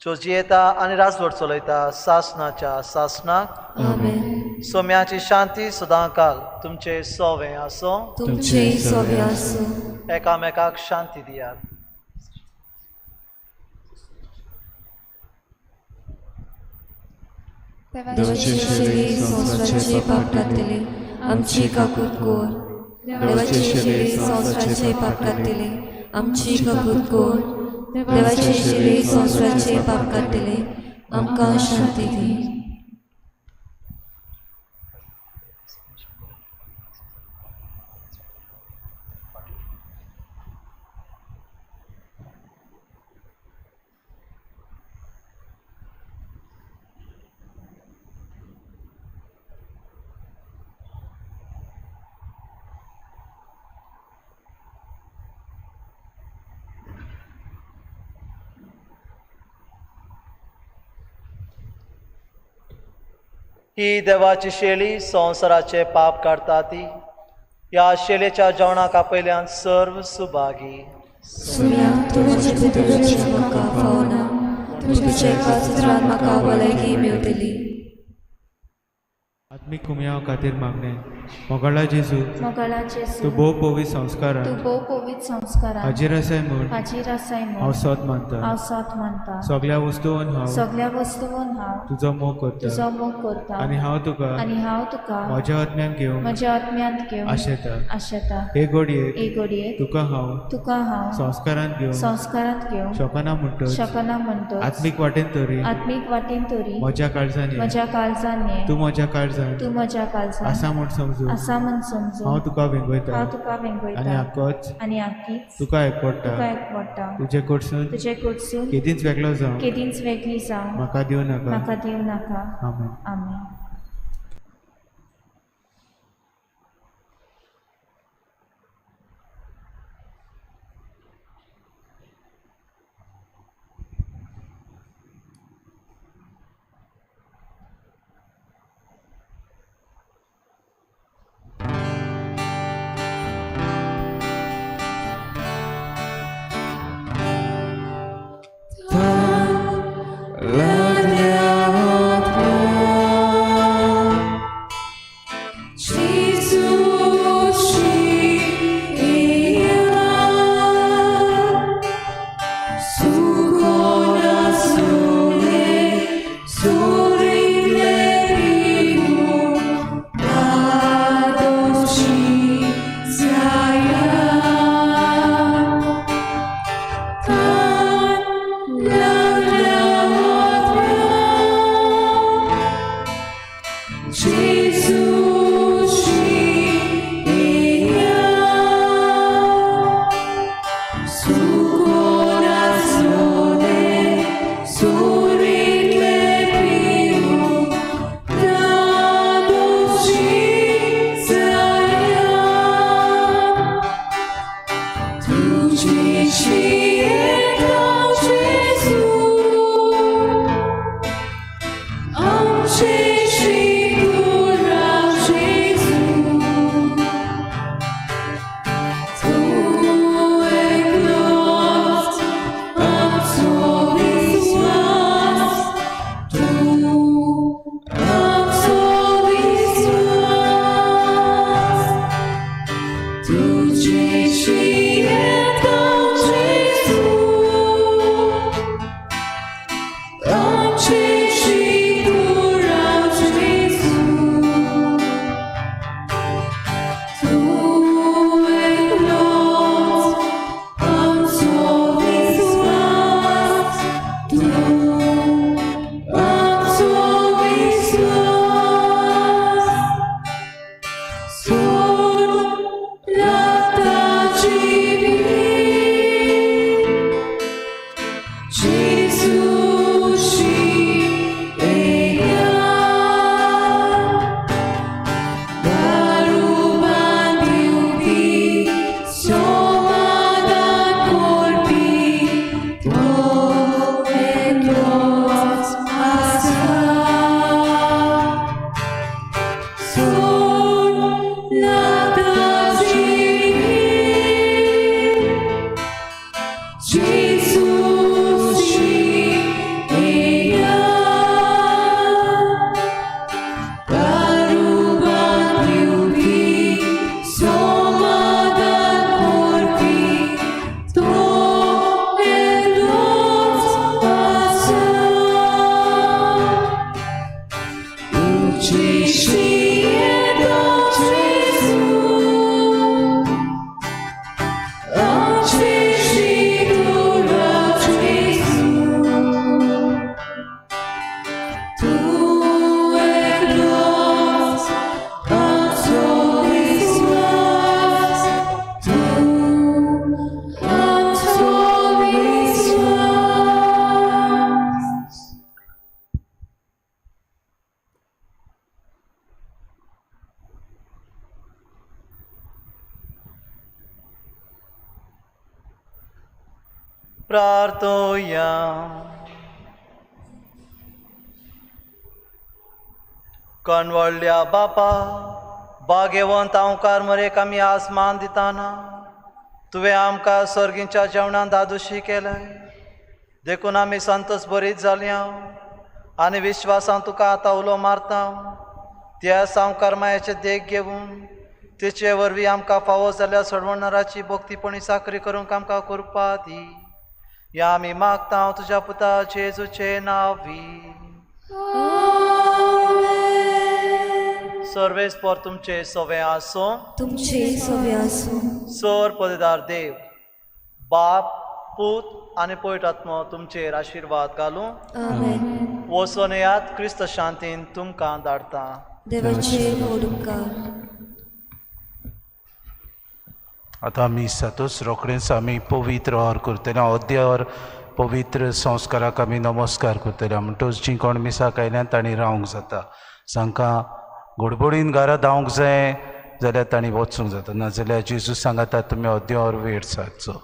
जो जियेता आनी राजवट चलयता सासनाच्या सासनाक. आमेन. सोम्याची शांती सदां काल तुमचे सोवें आसूं, तुमचे सोवें आसूं. एकामेकाक शांती दियात. देवाची शेली संवसाराचे पाप काडटली आमची काकूत कोर. देवाची शेली संवसाराचे पाप काडटली आमची काकूत कोर. देवाची शेली संवसाराचे पाप काडटली आमकां शांती दी. ही देवाची शेळी संवसाराचे पाप काडटा ती ह्या शेलेच्या जेवणाक आपयल्यान सर्व सुभागी. सुम्या, तूं म्हजे भितर म्हाका फावना, तुज्या एका सुत्रान म्हाका भलायकी मेवतली. आत्मीक कुमयाव खातीर मागणें. मोगाळा जेजू, मोगाळा जेजू, तूं भोव पवित्र संस्कारान, तूं भोव पवित्र संस्कारान हाजीर आसाय म्हूण, हाजीर आसाय म्हूण हांव सोद मानता, हांव सोद मानता. सगळ्या वस्तून हांव, सगळ्या वस्तून हांव तुजो मोग करता, तुजो मोग करता. आनी हांव तुका, आनी हांव तुका म्हज्या आत्म्यान घेवन, म्हज्या आत्म्यांत घेवन आशेता. आशेता. हे घडयेक, हे घडयेक तुका हांव, तुका हांव संस्कारांत घेवन, संस्कारांत घेवन शकना म्हणटच, शकना म्हणटच, आत्मीक वाटेन तरी, आत्मीक वाटेन तरी म्हज्या काळजान ये, म्हज्या काळजान ये, तूं म्हज्या काळजान, तूं म्हज्या काळजान आसा म्हूण समजून, आसा म्हूण समजून हांव तुका वेंगयता, हांव तुका वेंगयता. आनी आकोच, आनी आकीच तुका एकवडटा, तुका एकवडटा. तुजे कडसून, तुजे कडसून केदींच वेगळो जावं, केदींच वेगळी जावं म्हाका दिवं नाका, म्हाका दिवं नाका. आमेन. आमेन. प्रार्थोया. कणवडल्या बापा, भाग्यवंत आंवकार मरेक आमी आज मान दिताना तुवें आमकां सर्गींच्या जेवणान दादोशी केलें, देखून आमी संतोष बरीच जाली आनी विश्वासान तुका आतां उलो मारता। त्या सावकार मायाचे देख घेवन तेचे वरवीं आमकां फावो जाल्यार सोडवणाराची भक्तीपणी चाकरी करूंक आमकां कृपा दी। ह्या आमी मागता तुज्या पुता जेजूचे नांवी। सर्वेस्पर तुमचे सवे आसूं, तुमचे सवे आसूं। सर पदेदार देव बाप पूत आनी पवित्र आत्मो तुमचेर आशिर्वाद घालूं। आमेन। वचून येयात, क्रिस्त शांतीन तुमकां धाडटा। देवाचे व्हड उपकार। आतां आमी सातूच रोखडेंच आमी पवित्र और करतले, अद्यावर पवित्र संस्काराक आमी नमस्कार करतले। म्हणटकच जीं कोण मिसाक आयल्यान तांणी रावंक जाता, जांकां गडबडीन घरा धांवंक जाय जाल्यार तांणी वचूंक जाता, नाजाल्यार जेजू सांगता तुमी अद्यावर वेळ सारचो।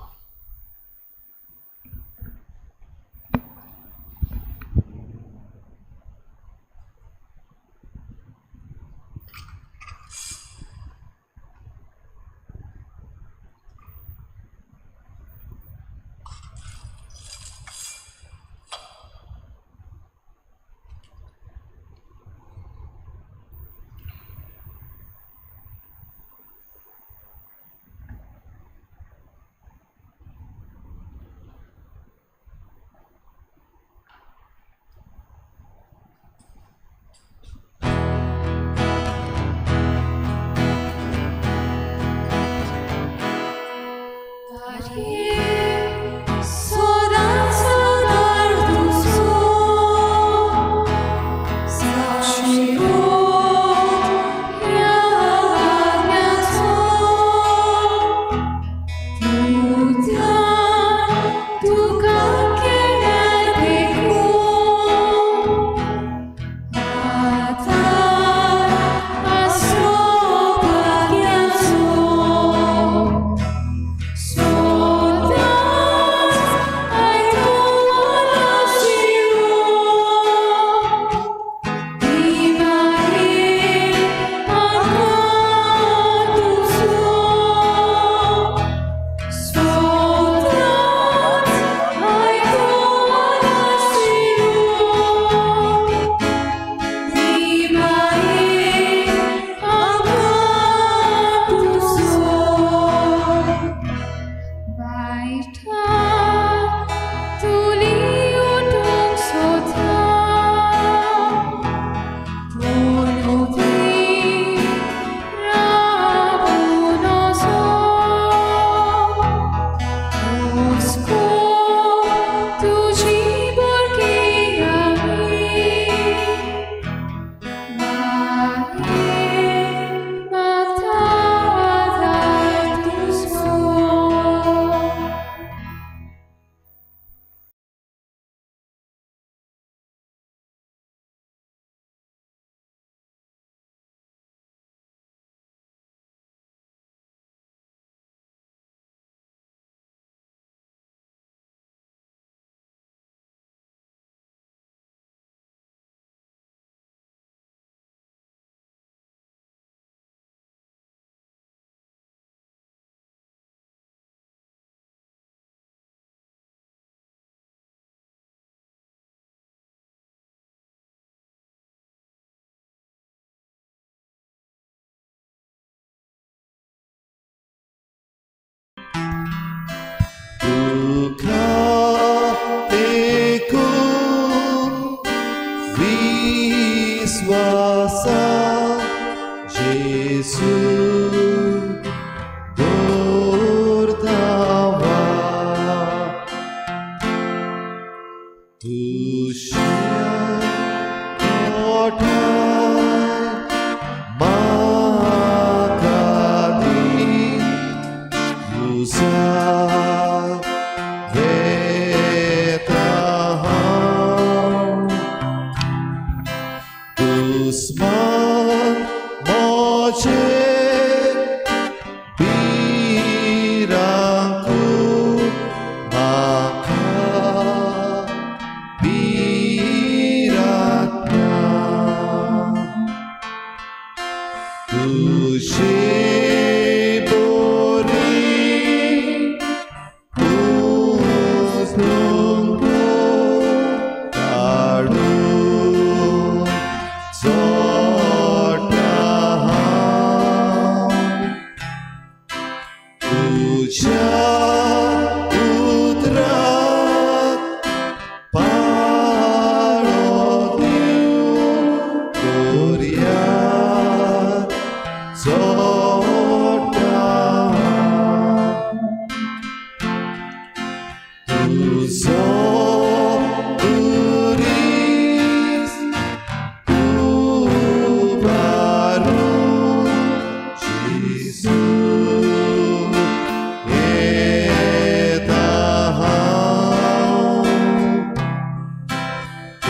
Usman moche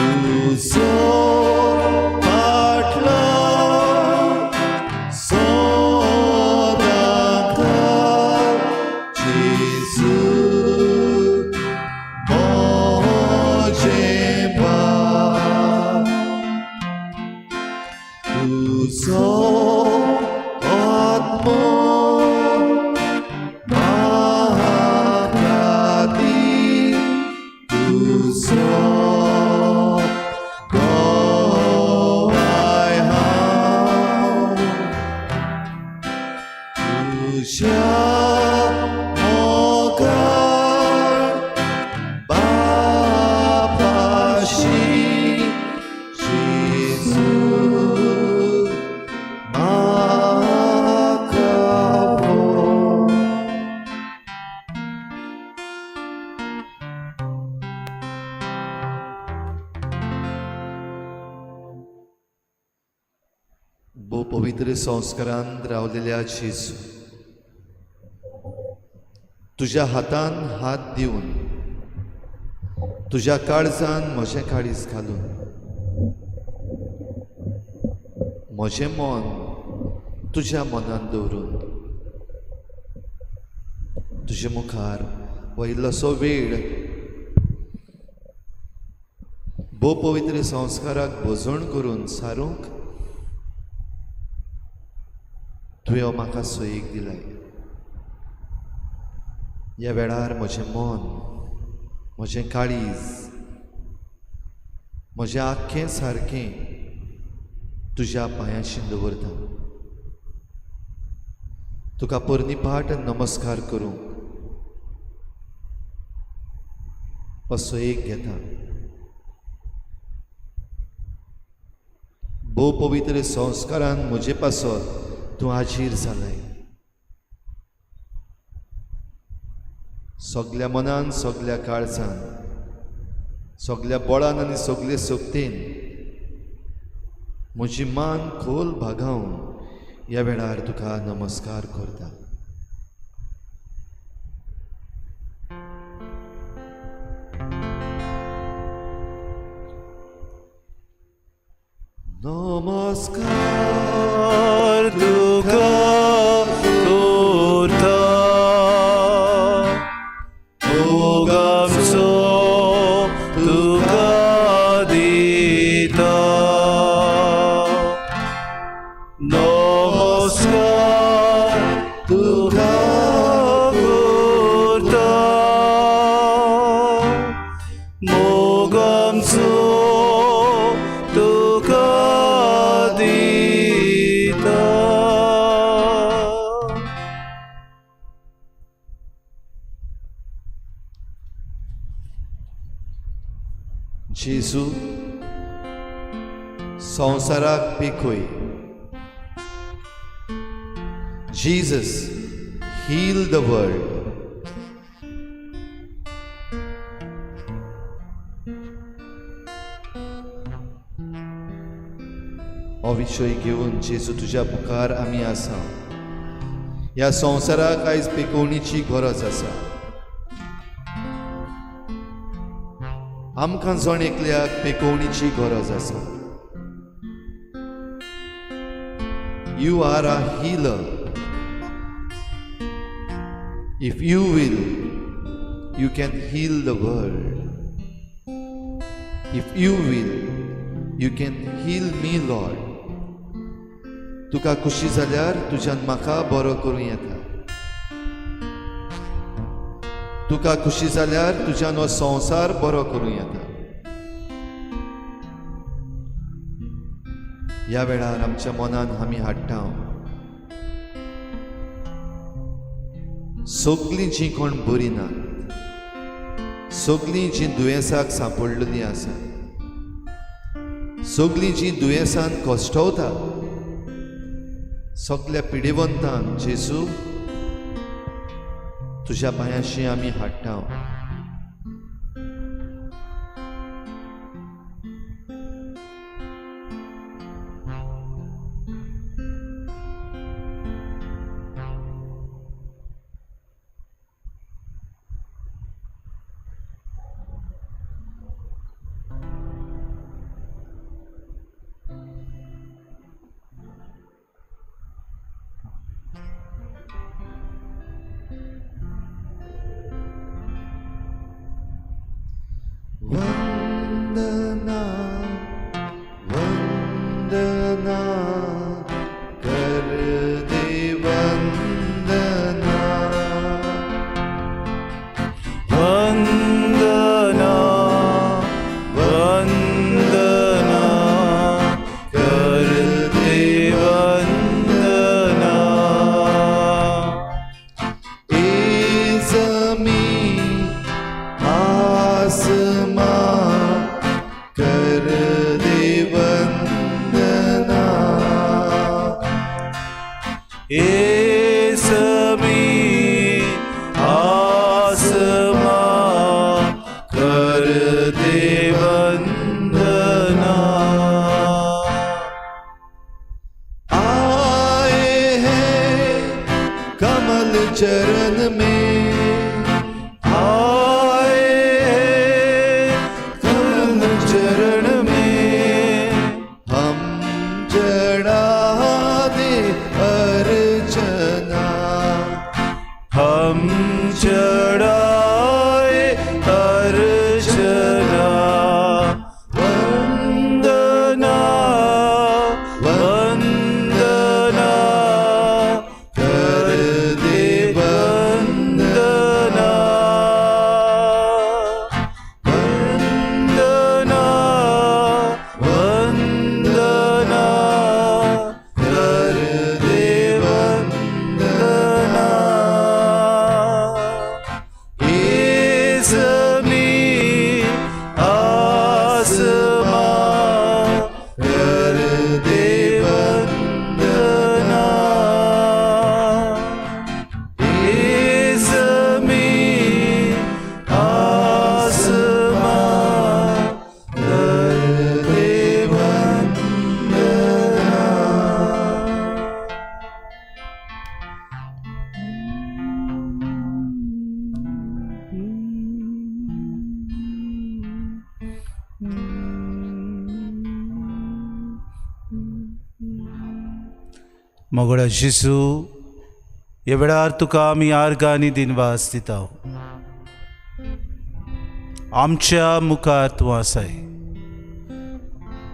तुजो फाटलाव सदां काळ जेजू म्हजें बाप तुजो आत्मो म्हाका दी तुजो गवाय हांव तुज्या मोगान बापाशी जेजू म्हाका व्हर. भोव पवित्र संस्कारान रावलेल्या जेजू, तुज्या हातान हात दिवन, तुज्या काळजान म्हजें काळीज घालून, म्हजें मन तुज्या मनान दवरून, तुजे मुखार हो इल्लोसो वेळ भोव पवित्र संस्काराक भजण करून सारूंक तुवें हो म्हाका सोयीक दिलाय. ह्या वेळार म्हजें मन, म्हजें काळीज, म्हजें आख्खें सारकें तुज्या पांयाशी दवरता. तुका पोरणी पाट नमस्कार करूंक असो एक घेता. भोव पवित्र संस्कारान म्हजे पासत तूं हाजीर जालाय. सगल्या मनान, सगल्या काळजान, सगल्या बळान आनी सगले शक्तीन म्हजी मान खोल भागावन ह्या वेळार तुका नमस्कार करता. नमस्कार तुका करता मोगाचो तुका दिता. नमस्कार तुका करता मोगाचो तुका दिता. जेजू, संवसाराक पिकय. Jesus, heal the world. हो विशय घेवन जेजू तुज्या मुखार आमी आसा. ह्या संवसाराक आयज पिकोवणीची गरज आसा. आमकां जण एकल्याक पेकोवणीची गरज आसा. You are a healer. If you will, you can heal the world. If you will, you can heal me, Lord. तुका खुशी जाल्यार तुज्यान म्हाका बरो करूं येता. तुका खुशी जाल्यार तुज्यान हो संवसार बरो करूं येता. ह्या वेळार आमच्या मनान आमी हाडटा सगलीं जीं कोण बरीं नात, सगलीं जीं दुयेंसाक सांपडलेलीं आसा, सगलीं जीं दुयेंसान कश्टवता, सगल्या पिडेवंतांक जेजू तुज्या पांयाशी आमी हाडटा. चरण में। आए कमल चरण में। हम चढ़ा दे अर्चना, हम चढ़ाए अर्चना। वंदना वंदना कर दे वंदना, वंदना वंदना कर दे वंदना। ये ज़मीं आसमां कर दे वंदना, ये ज़मीं आसमां कर दे वंदना। मोगोळा जेजू, ह्या वेळार तुका आमी आर्गां आनी दिनवास दिता। आमच्या मुखार तूं आसाय,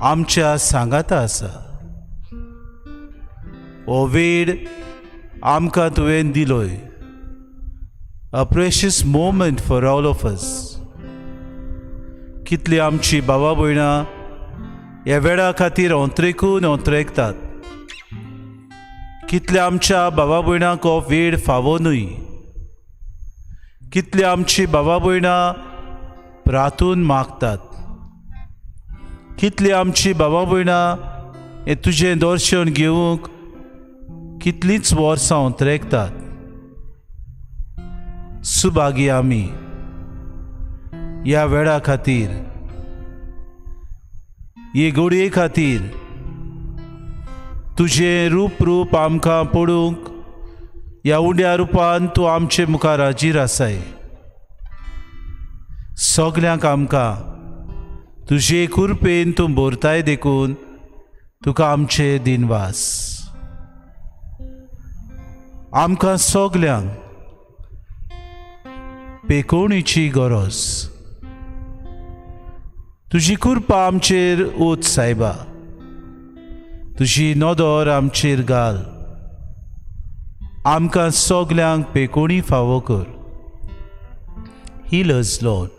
आमच्या सांगाता आसा। हो वेळ आमकां तुवें दिलोय, a precious moment for all of us. कितली आमची बाबा भयणां ह्या वेळा खातीर ओंत्रेकून ओंत्रेकतात। कितल्या आमच्या बाबा भयणांक हो वेळ फावो न्हय। कितली आमची बाबा भयणां प्रातून मागतात। कितली आमची बाबा भयणां हें तुजें दर्शन घेवंक कितलींच वर्सां ओंत्रेकतात। सुभागी आमी ह्या वेळा खातीर, हे घडये खातीर, तुजें रूप रूप आमकां पडूंक ह्या उंड्या रुपान तूं आमचे मुखार हाजीर आसाय। सगल्यांक आमकां तुजे कृपेन तूं भरताय देखून तुका आमचे दिनवास। आमकां सगल्यांक पेकोवणीची गरज, तुजी कृपा आमचेर ओत सायबा, तुजी नदर आमचेर घाल, आमकां सगल्यांक पेकोवणी फावो कर। Heal us, Lord.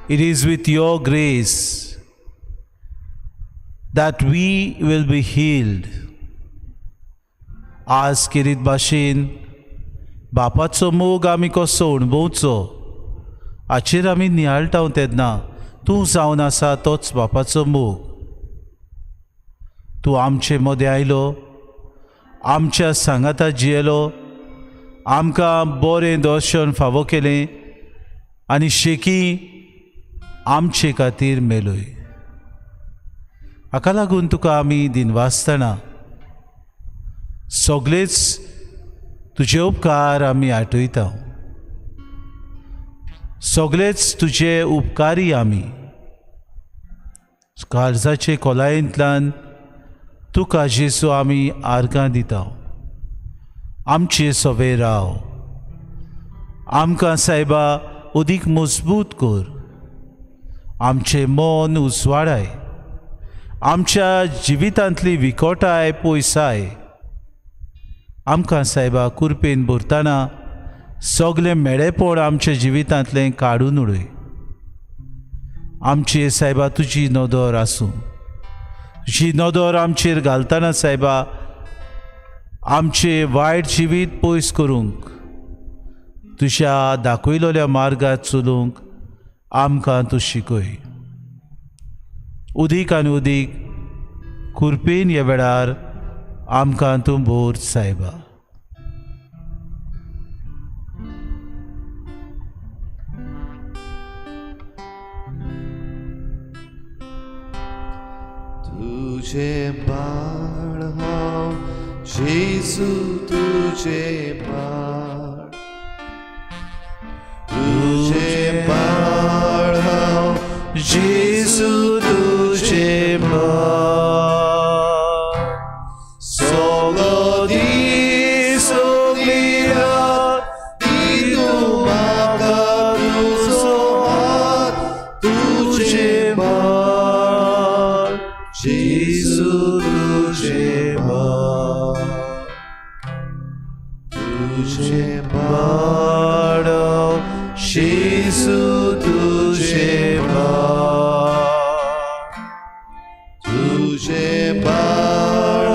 It is with your grace that we will be healed. आज केरीत भाशेन बापाचो मोग आमी कसो अणभवचो हाचेर आमी नियाळटा तेन्ना तूं जावन आसा तोच बापाचो मोग। तूं आमचे मदें आयलो, आमच्या सांगाता जियेलो, आमकां बरें दर्शन फावो केलें आनी शेकी आमचे खातीर मेलोय। हाका लागून तुका आमी दिनवासतना सगळेच तुजे उपकार आमी आठयता, सगळेच तुजे उपकारी आमी काळजाचे खोलायेंतल्यान तुका जेजू आमी आर्गां दिता। आमचे सवे राव, आमकां सायबा अदीक मजबूत कर, आमचें मन उजवाडाय, आमच्या जिवितांतली विकोटाय पयसाय। आमकां सायबा कुरपेन भरतना सगळें मेळेपण आमच्या जिवितांतलें काडून उडय। आमचे सायबा तुजी नदर आसूं, तुजी नदर आमचेर घालतना सायबा आमचें वायट जिवीत पयस करूंक, तुज्या दाखयलेल्या मार्गार चलूंक आमकां तूं शिकय। उदीक आनी उदीक कुरपेन ह्या वेळार आमकां तूं भर सायबा। तुझे बाळ हांव जेजू तुजें बाळ तुजें बाळ हांव जेजू तुजें बाळ सगळो दीस सगळी रात दी तूं म्हाका तुजो हात तुजें बाळ जेजू तुजें बाळ तुजें बाळ जेजू तुजें बाळ तुजें बाळ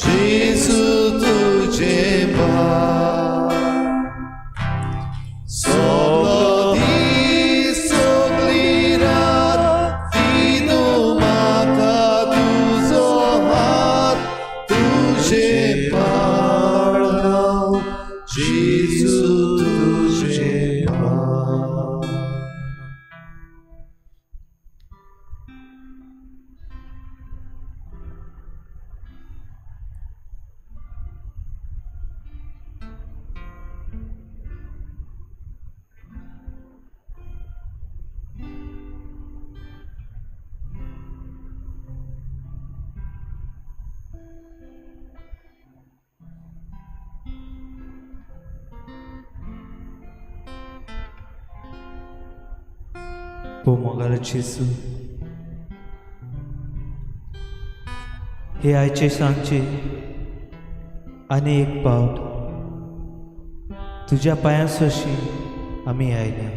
जेजू तुजें बाळ सगळो दीस सगळी रात दी तूं म्हाका तुजो हात तुजें बाळ हांव जेजू तुजें बाळ. ओ मोगाळ जेजू, हे आयचे सांजचे आनी एक पावट तुज्या पांयां सोशी आमी आयल्या,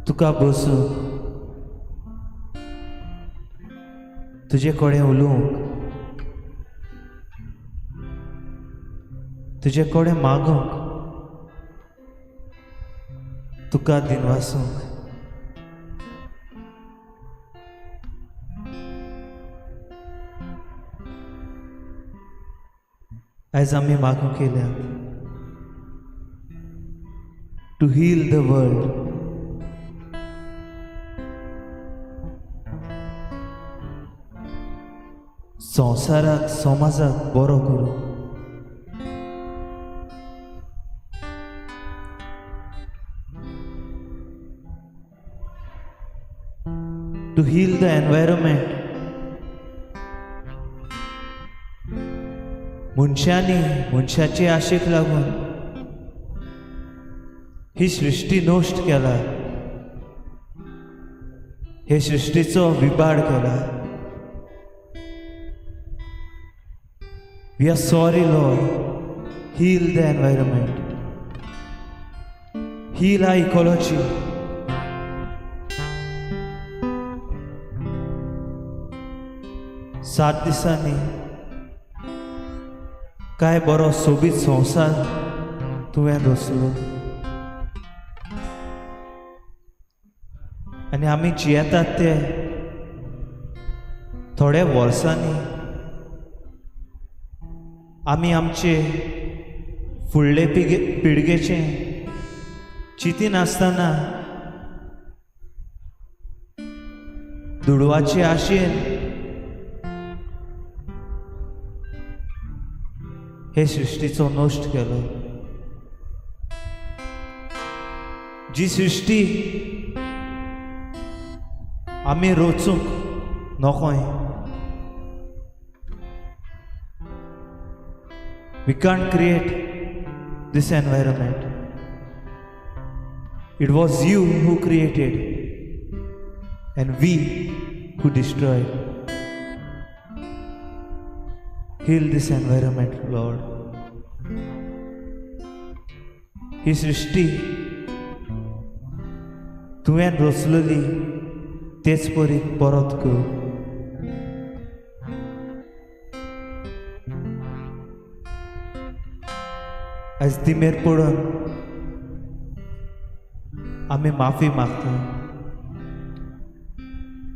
तुका बसूंक, तुजे कडेन उलोवंक, तुजे कडेन मागूंक, तुका दिनवासूंक. आयज आमी मागूंक केल्यात टू हील the world. संवसाराक, समाजाक बरो करूं. To heal the environment. मनशांनी मनशाचे आशेक लागून ही सृश्टी नश्ट केला, हे सृश्टीचो विबाड केला. We are sorry Lord. Heal the environment, heal our ecology. 7 दिसांनी काय बरो सोबीत संवसार तुवें दसलो आनी आमी जियेतात ते थोड्या वर्सांनी आमी आमचे फुडले पिळगेचें चिंतिनासतना दुडवाचे आशेन हे सृश्टीचो नश्ट केलो. जी सृश्टी आमी रचूंक नकोय. We can't create this environment. It was you who created and we who destroyed. Heal this environment, Lord. ही सृश्टी तुवें रचलेली तेच परी परत कर. आयज दिमेर पडून आमी माफी मागता,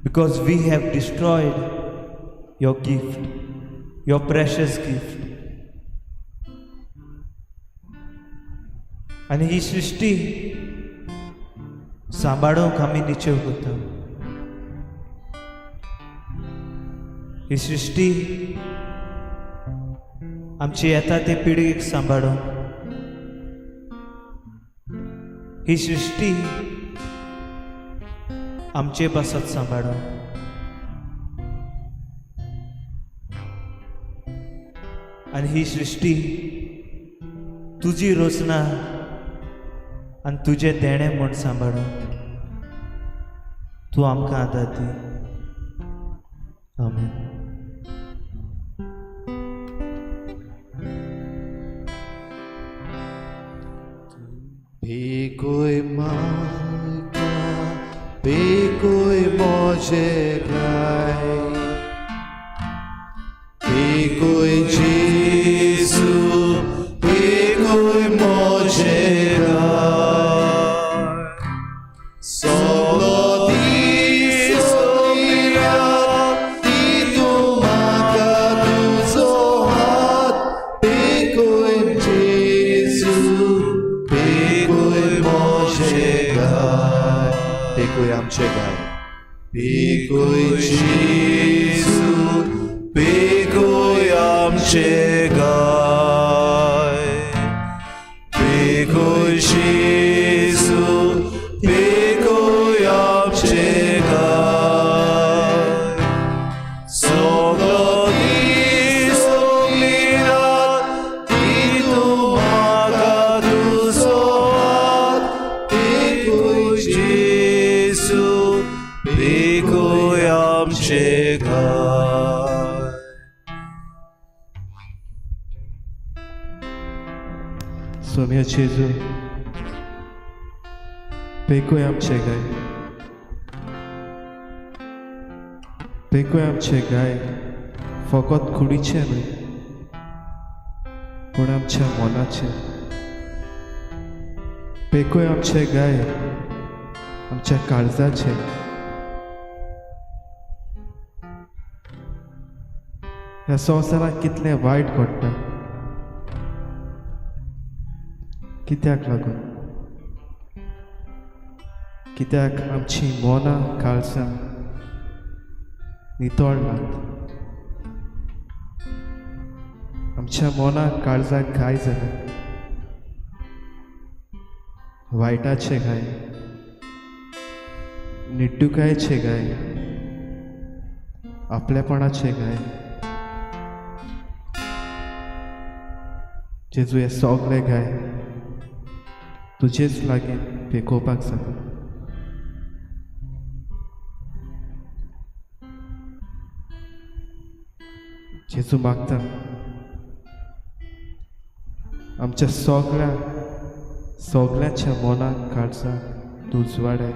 because we have destroyed your gift, your precious gift. आनी ही सृश्टी सांबाळूंक आमी निचेव करता. ही सृश्टी आमची येता ते पिळगेक सांबाळून, ही सृश्टी आमचे पासत सांबाळून, आनी ही सृश्टी तुजी रचना आनी तुजें देणें म्हूण सांबाळून तूं आमकां आदार दी. आमेन. बेगोय म्हाका बेगोय म्हजे गाय बेगोय जेजू बेगोय म्हजे गाय सगलो दीस सगली रात दी तूं म्हाका तुजो हात बेगोय जेजू बेगोय म्हजे गाय बेगोय आमचे गाय बेगोय जेजू बेगोय आमचे गाय बेगोय जेजू बेगोय आमचे गाय सगलो दीस सगली रात दी तूं म्हाका तुजो हात बेगोय जेजू बेगोय आमचे गाय. सोम्या जेजू बेगोय आमचे गाय, बेगोय आमचे गाय फकत कुडीचे न्हय पूण आमच्या मनाचे. बेगोय आमचे गाय आमच्या काळजाचे. ह्या संवसारांत कितलें वायट घडटा, कित्याक लागून? कित्याक आमची मनां काळजां नितळनात? आमच्या मनां काळजाक घाय जाले, वायटाचे घाय, निड्डुकायेचे घाय, आपलेपणाचे घाय. जेजू हे सगळे घाय तुजेच लागीं पेकोवपाक जाता. जेजू मागता आमच्या सगळ्या सगळ्याच्या मनाक काळजाक तूं उजवाडाय.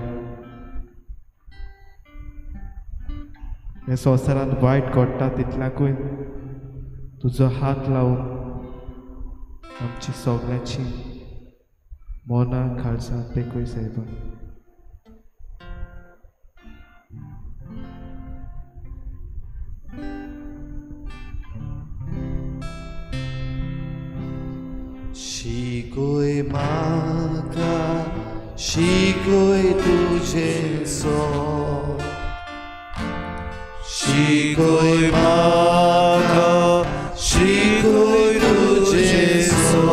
ह्या संवसारांत वायट घडटा तितल्याकूय तुजो हात लावन आमची सगळ्यांची मनां काळजां पेकय सायबा. शिकोय म्हाका शिकोय तुजें सो शिकोय म्हाका शिकोय तुजें सो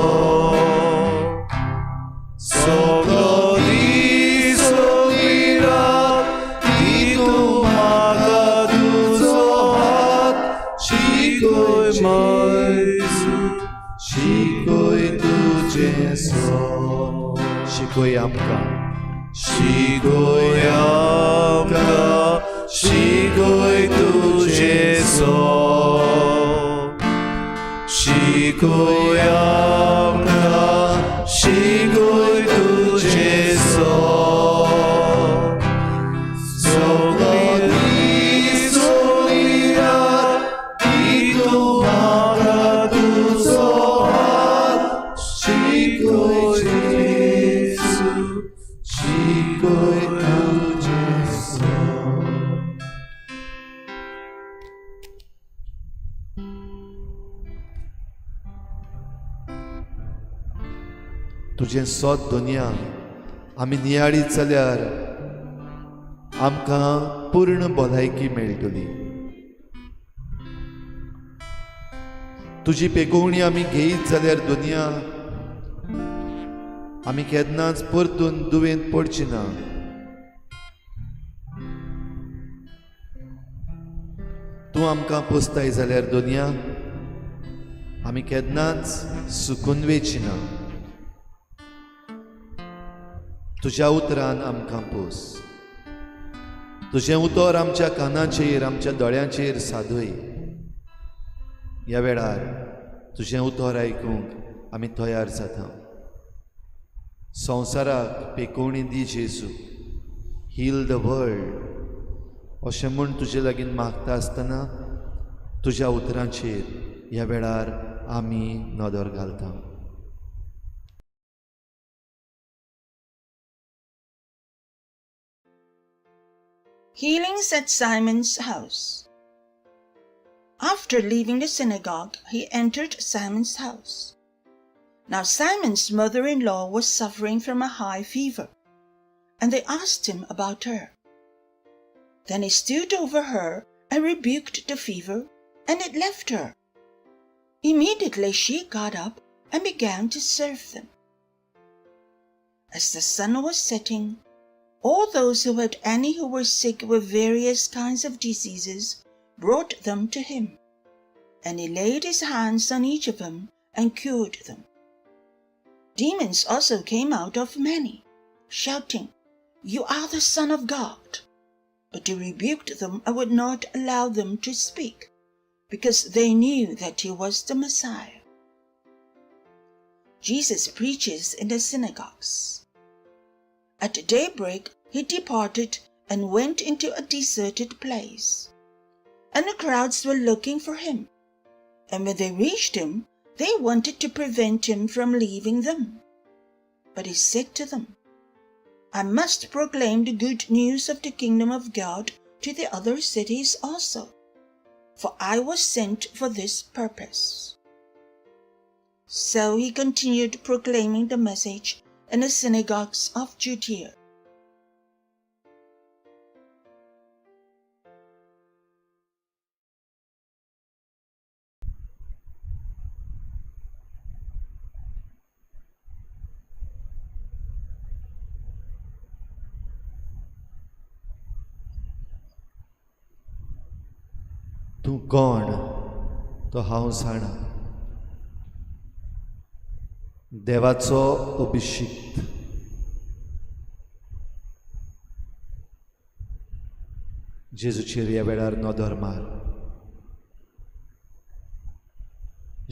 सगलो दीस सगली रात दी तूं म्हाका तुजो हात शिकोय जेजू शिकोय तुजें सो शिकोय आमकां शिकोय आमकां शिकोय तुजें सो शिकोय आमकां शिकोय तुजें सो सगलो दीस सगली रात दी तूं म्हाका तुजो हात शिकोय जेजू शिकोय तुजें सो. तुजें सोद दुनिया आमी नियाळीत जाल्यार आमकां पूर्ण भलायकी मेळटली. तुजी पेकोवणी आमी घेयत जाल्यार दुनिया आमी केन्नाच परतून दुयेंत पडची ना. तूं आमकां पोसताय जाल्यार दुनिया आमी केन्नाच सुकून वेची ना. तुज्या उतरान आमकां पोस. तुजें उतर आमच्या कानाचेर आमच्या दोळ्यांचेर सादय. ह्या वेळार तुजें उतर आयकूंक आमी तयार जाता. संवसाराक पेकोवणी दी जेजू, हील the world अशें म्हूण तुजे लागीं मागता आसतना तुज्या उतरांचेर ह्या वेळार आमी नदर घालता. Healings at Simon's house. After leaving the synagogue, he entered Simon's house. Now Simon's mother-in-law was suffering from a high fever, and they asked him about her. Then he stood over her and rebuked the fever, and it left her. Immediately she got up and began to serve them. As the sun was setting, all those who had any who were sick with various kinds of diseases brought them to him, and he laid his hands on each of them and cured them. Demons also came out of many, shouting, "You are the Son of God." But he rebuked them and would not allow them to speak, because they knew that he was the Messiah. Jesus preaches in the synagogues. At daybreak he departed and went into a deserted place. And the crowds were looking for him. And when they reached him, they wanted to prevent him from leaving them. But he said to them, "I must proclaim the good news of the kingdom of God to the other cities also, for I was sent for this purpose." So he continued proclaiming the message in the synagogues of Judea. तूं कोण तो हांव जाणा. देवाचो अभिषिक्त. जेजूचेर ह्या वेळार नदर मार.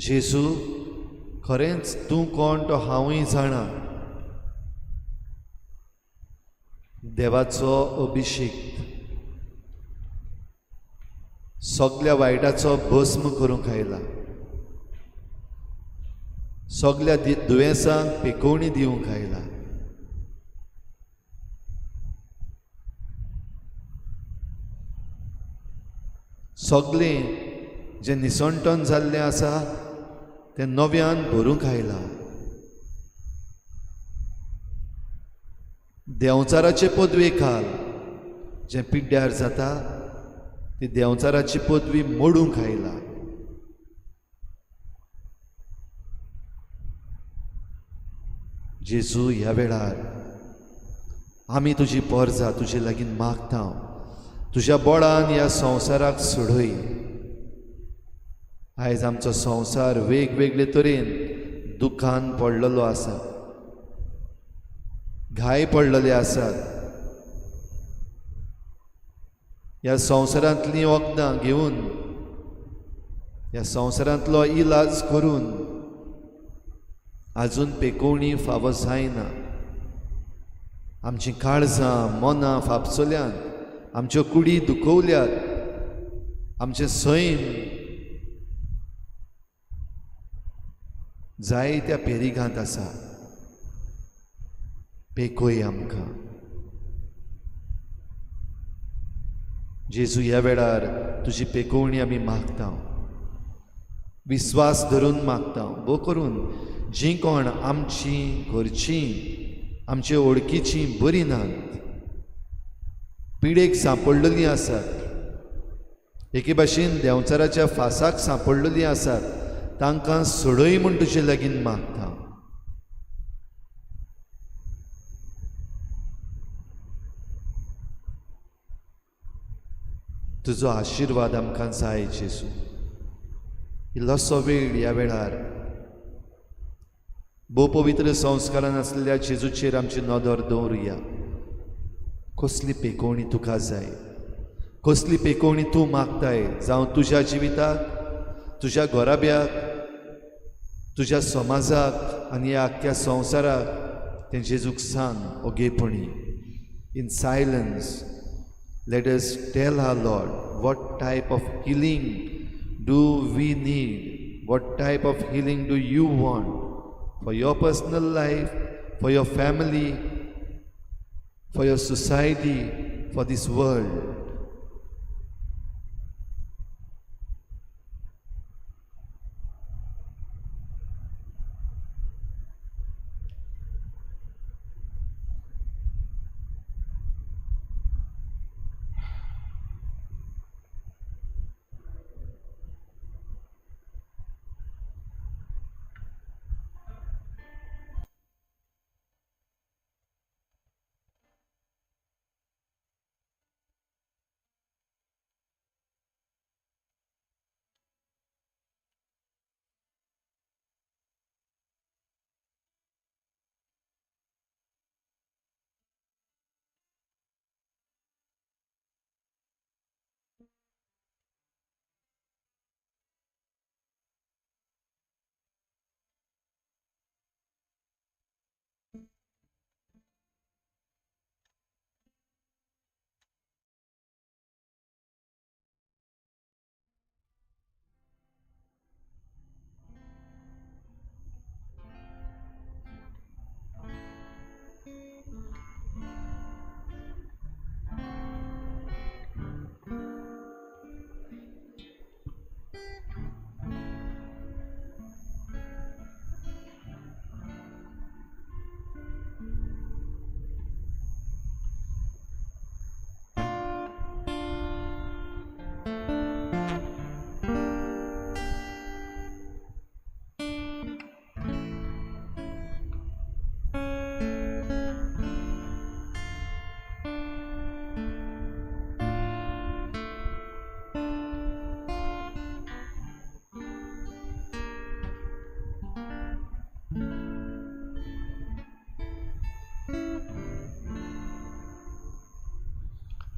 जेजू खरेंच तूं कोण तो हांवूय जाणा. देवाचो अभिषिक्त सगल्या वायटाचो भस्म करूंक आयला. सगल्या दुयेंसांक पेकोवणी दिवंक आयला. सगळें जें निसणटन जाल्लें आसा तें नव्यान भरूंक आयला. देंवचाराचे पदवे खाल जें पिड्ड्यार जाता ती देंवचाराची पदवी मोडूंक आयला. जेजू ह्या वेळार आमी तुजी पोरजा तुजे लागीं मागता. तुज्या बळान ह्या संवसाराक सोडय. आयज आमचो संवसार वेगवेगळे तरेन दुखान पडलेलो आसा, घाय पडलेले आसात. ह्या संवसारांतलीं वखदां घेवन, ह्या संवसारांतलो इलाज करून आजून पेकोवणी फावो जायना. आमचीं काळजां मनां फापसल्यांत, आमच्यो कुडी दुखवल्यात, आमचें सैम जायत्या पेरिगांत आसा. पेकोय आमकां. जेजू ह्या वेळार तुजी पेकोवणी आमी मागता. विस्वास धरून मागता. भो करून जीं कोण आमची घरचीं आमचे ओळखीचीं बरीं नात, पिडेक सांपडलेलीं आसात, एके भाशेन देंवचाराच्या फासाक सांपडलेलीं आसात, तांकां सोडय म्हूण तुजे लागीं मागता. तुजो आशिर्वाद आमकां जाय जेजू. इल्लोसो वेळ ह्या वेळार भोव पवित्र संस्कारान आसलेल्या जेजूचेर आमची नदर दवरुया. कसली पेकोवणी तुका जाय, कसली पेकोवणी तूं मागताय, जावं तुज्या जिविताक, तुज्या घराब्याक, तुज्या समाजाक आनी ह्या आख्ख्या संवसाराक, तें जेजूक सांग ओगेपणी. In silence let us tell our Lord what type of healing do we need, what type of healing do you want for your personal life, for your family, for your society, for this world.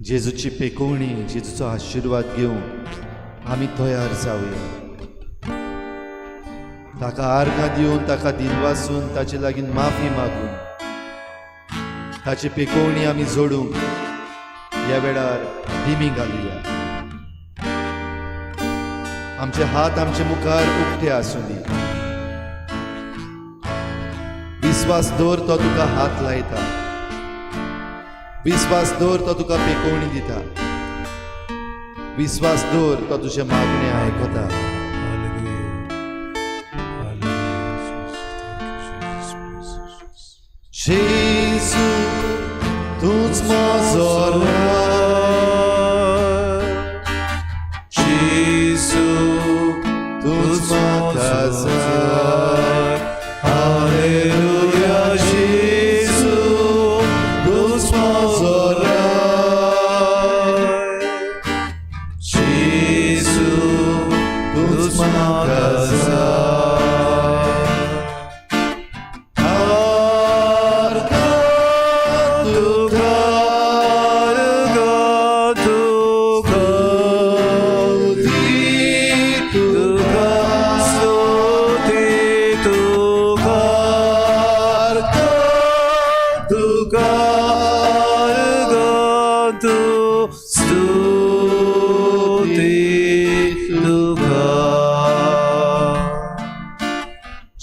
जेजूची पेकोवणी, जेजूचो आशिर्वाद घेवन आमी तयार जावया. ताका आर्गां दिवन, ताका दिलवासून, ताचे लागीं माफी मागून ताची पेकोवणी आमी जोडूंक ह्या वेळार दिमी घालुया. आमचे हात आमचे मुखार उक्ते आसूं दी. विस्वास दवर, तो तुका हात लायता. विस्वास दवर, तो तुका पेकोवणी दिता. विस्वास दवर, तो तुजें मागणें आयकता. जेजू तूंच म्हजो राय, जेजू तूंच म्हाका जाय. हालेलुया जेजू तूंच म्हजो राय, जेजू तूंच म्हाका जाय.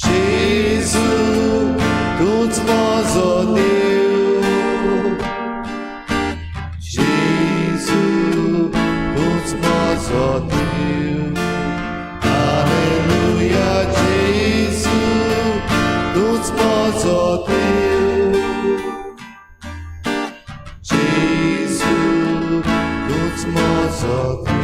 जेजू तूंच म्हजो देव, जेजू तूंच म्हजो देव. हालेलुया जेजू तूंच म्हजो देव, जेजू तूंच म्हजो देव.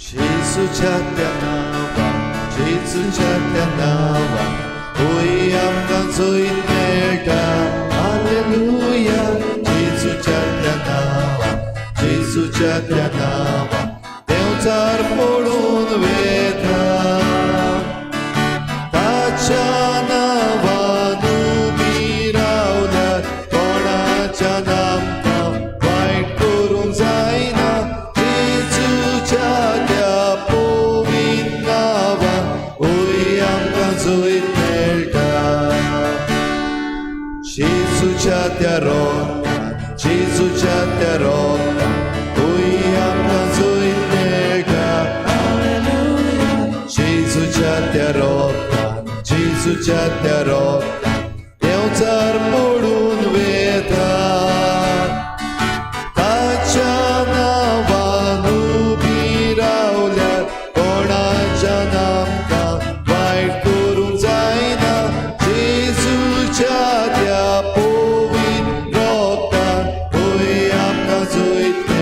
जेजूच्या त्या नांवान, जेजूच्या त्या नांवान, होय आमकां जैत मेळटा. हालेलुया. जेजूच्या त्या नांवान, जेजूच्या त्या नांवान, देंवचार पळून वेता. ताच्या नांवान उबी रावल्यार कोणाच्या आमकां वायट करूंक जायना. जेजूच्या त्या पवित्र नांवान होय आमकां जैत मेळटा. जेजूच्या त्या रोगतान, जेजूच्या त्या रोगतान, होय आमकां जैत मेळटा. जेजूच्या त्या रोगतान, जेजूच्या त्या रोगतान, देंवचार पळून वेता. ताच्या नांवान उबी रावल्यार कोणाच्या आमकां वायट करूंक जायना. जेजूच्या त्या पवित्र रोगतान होय आमकां जैत.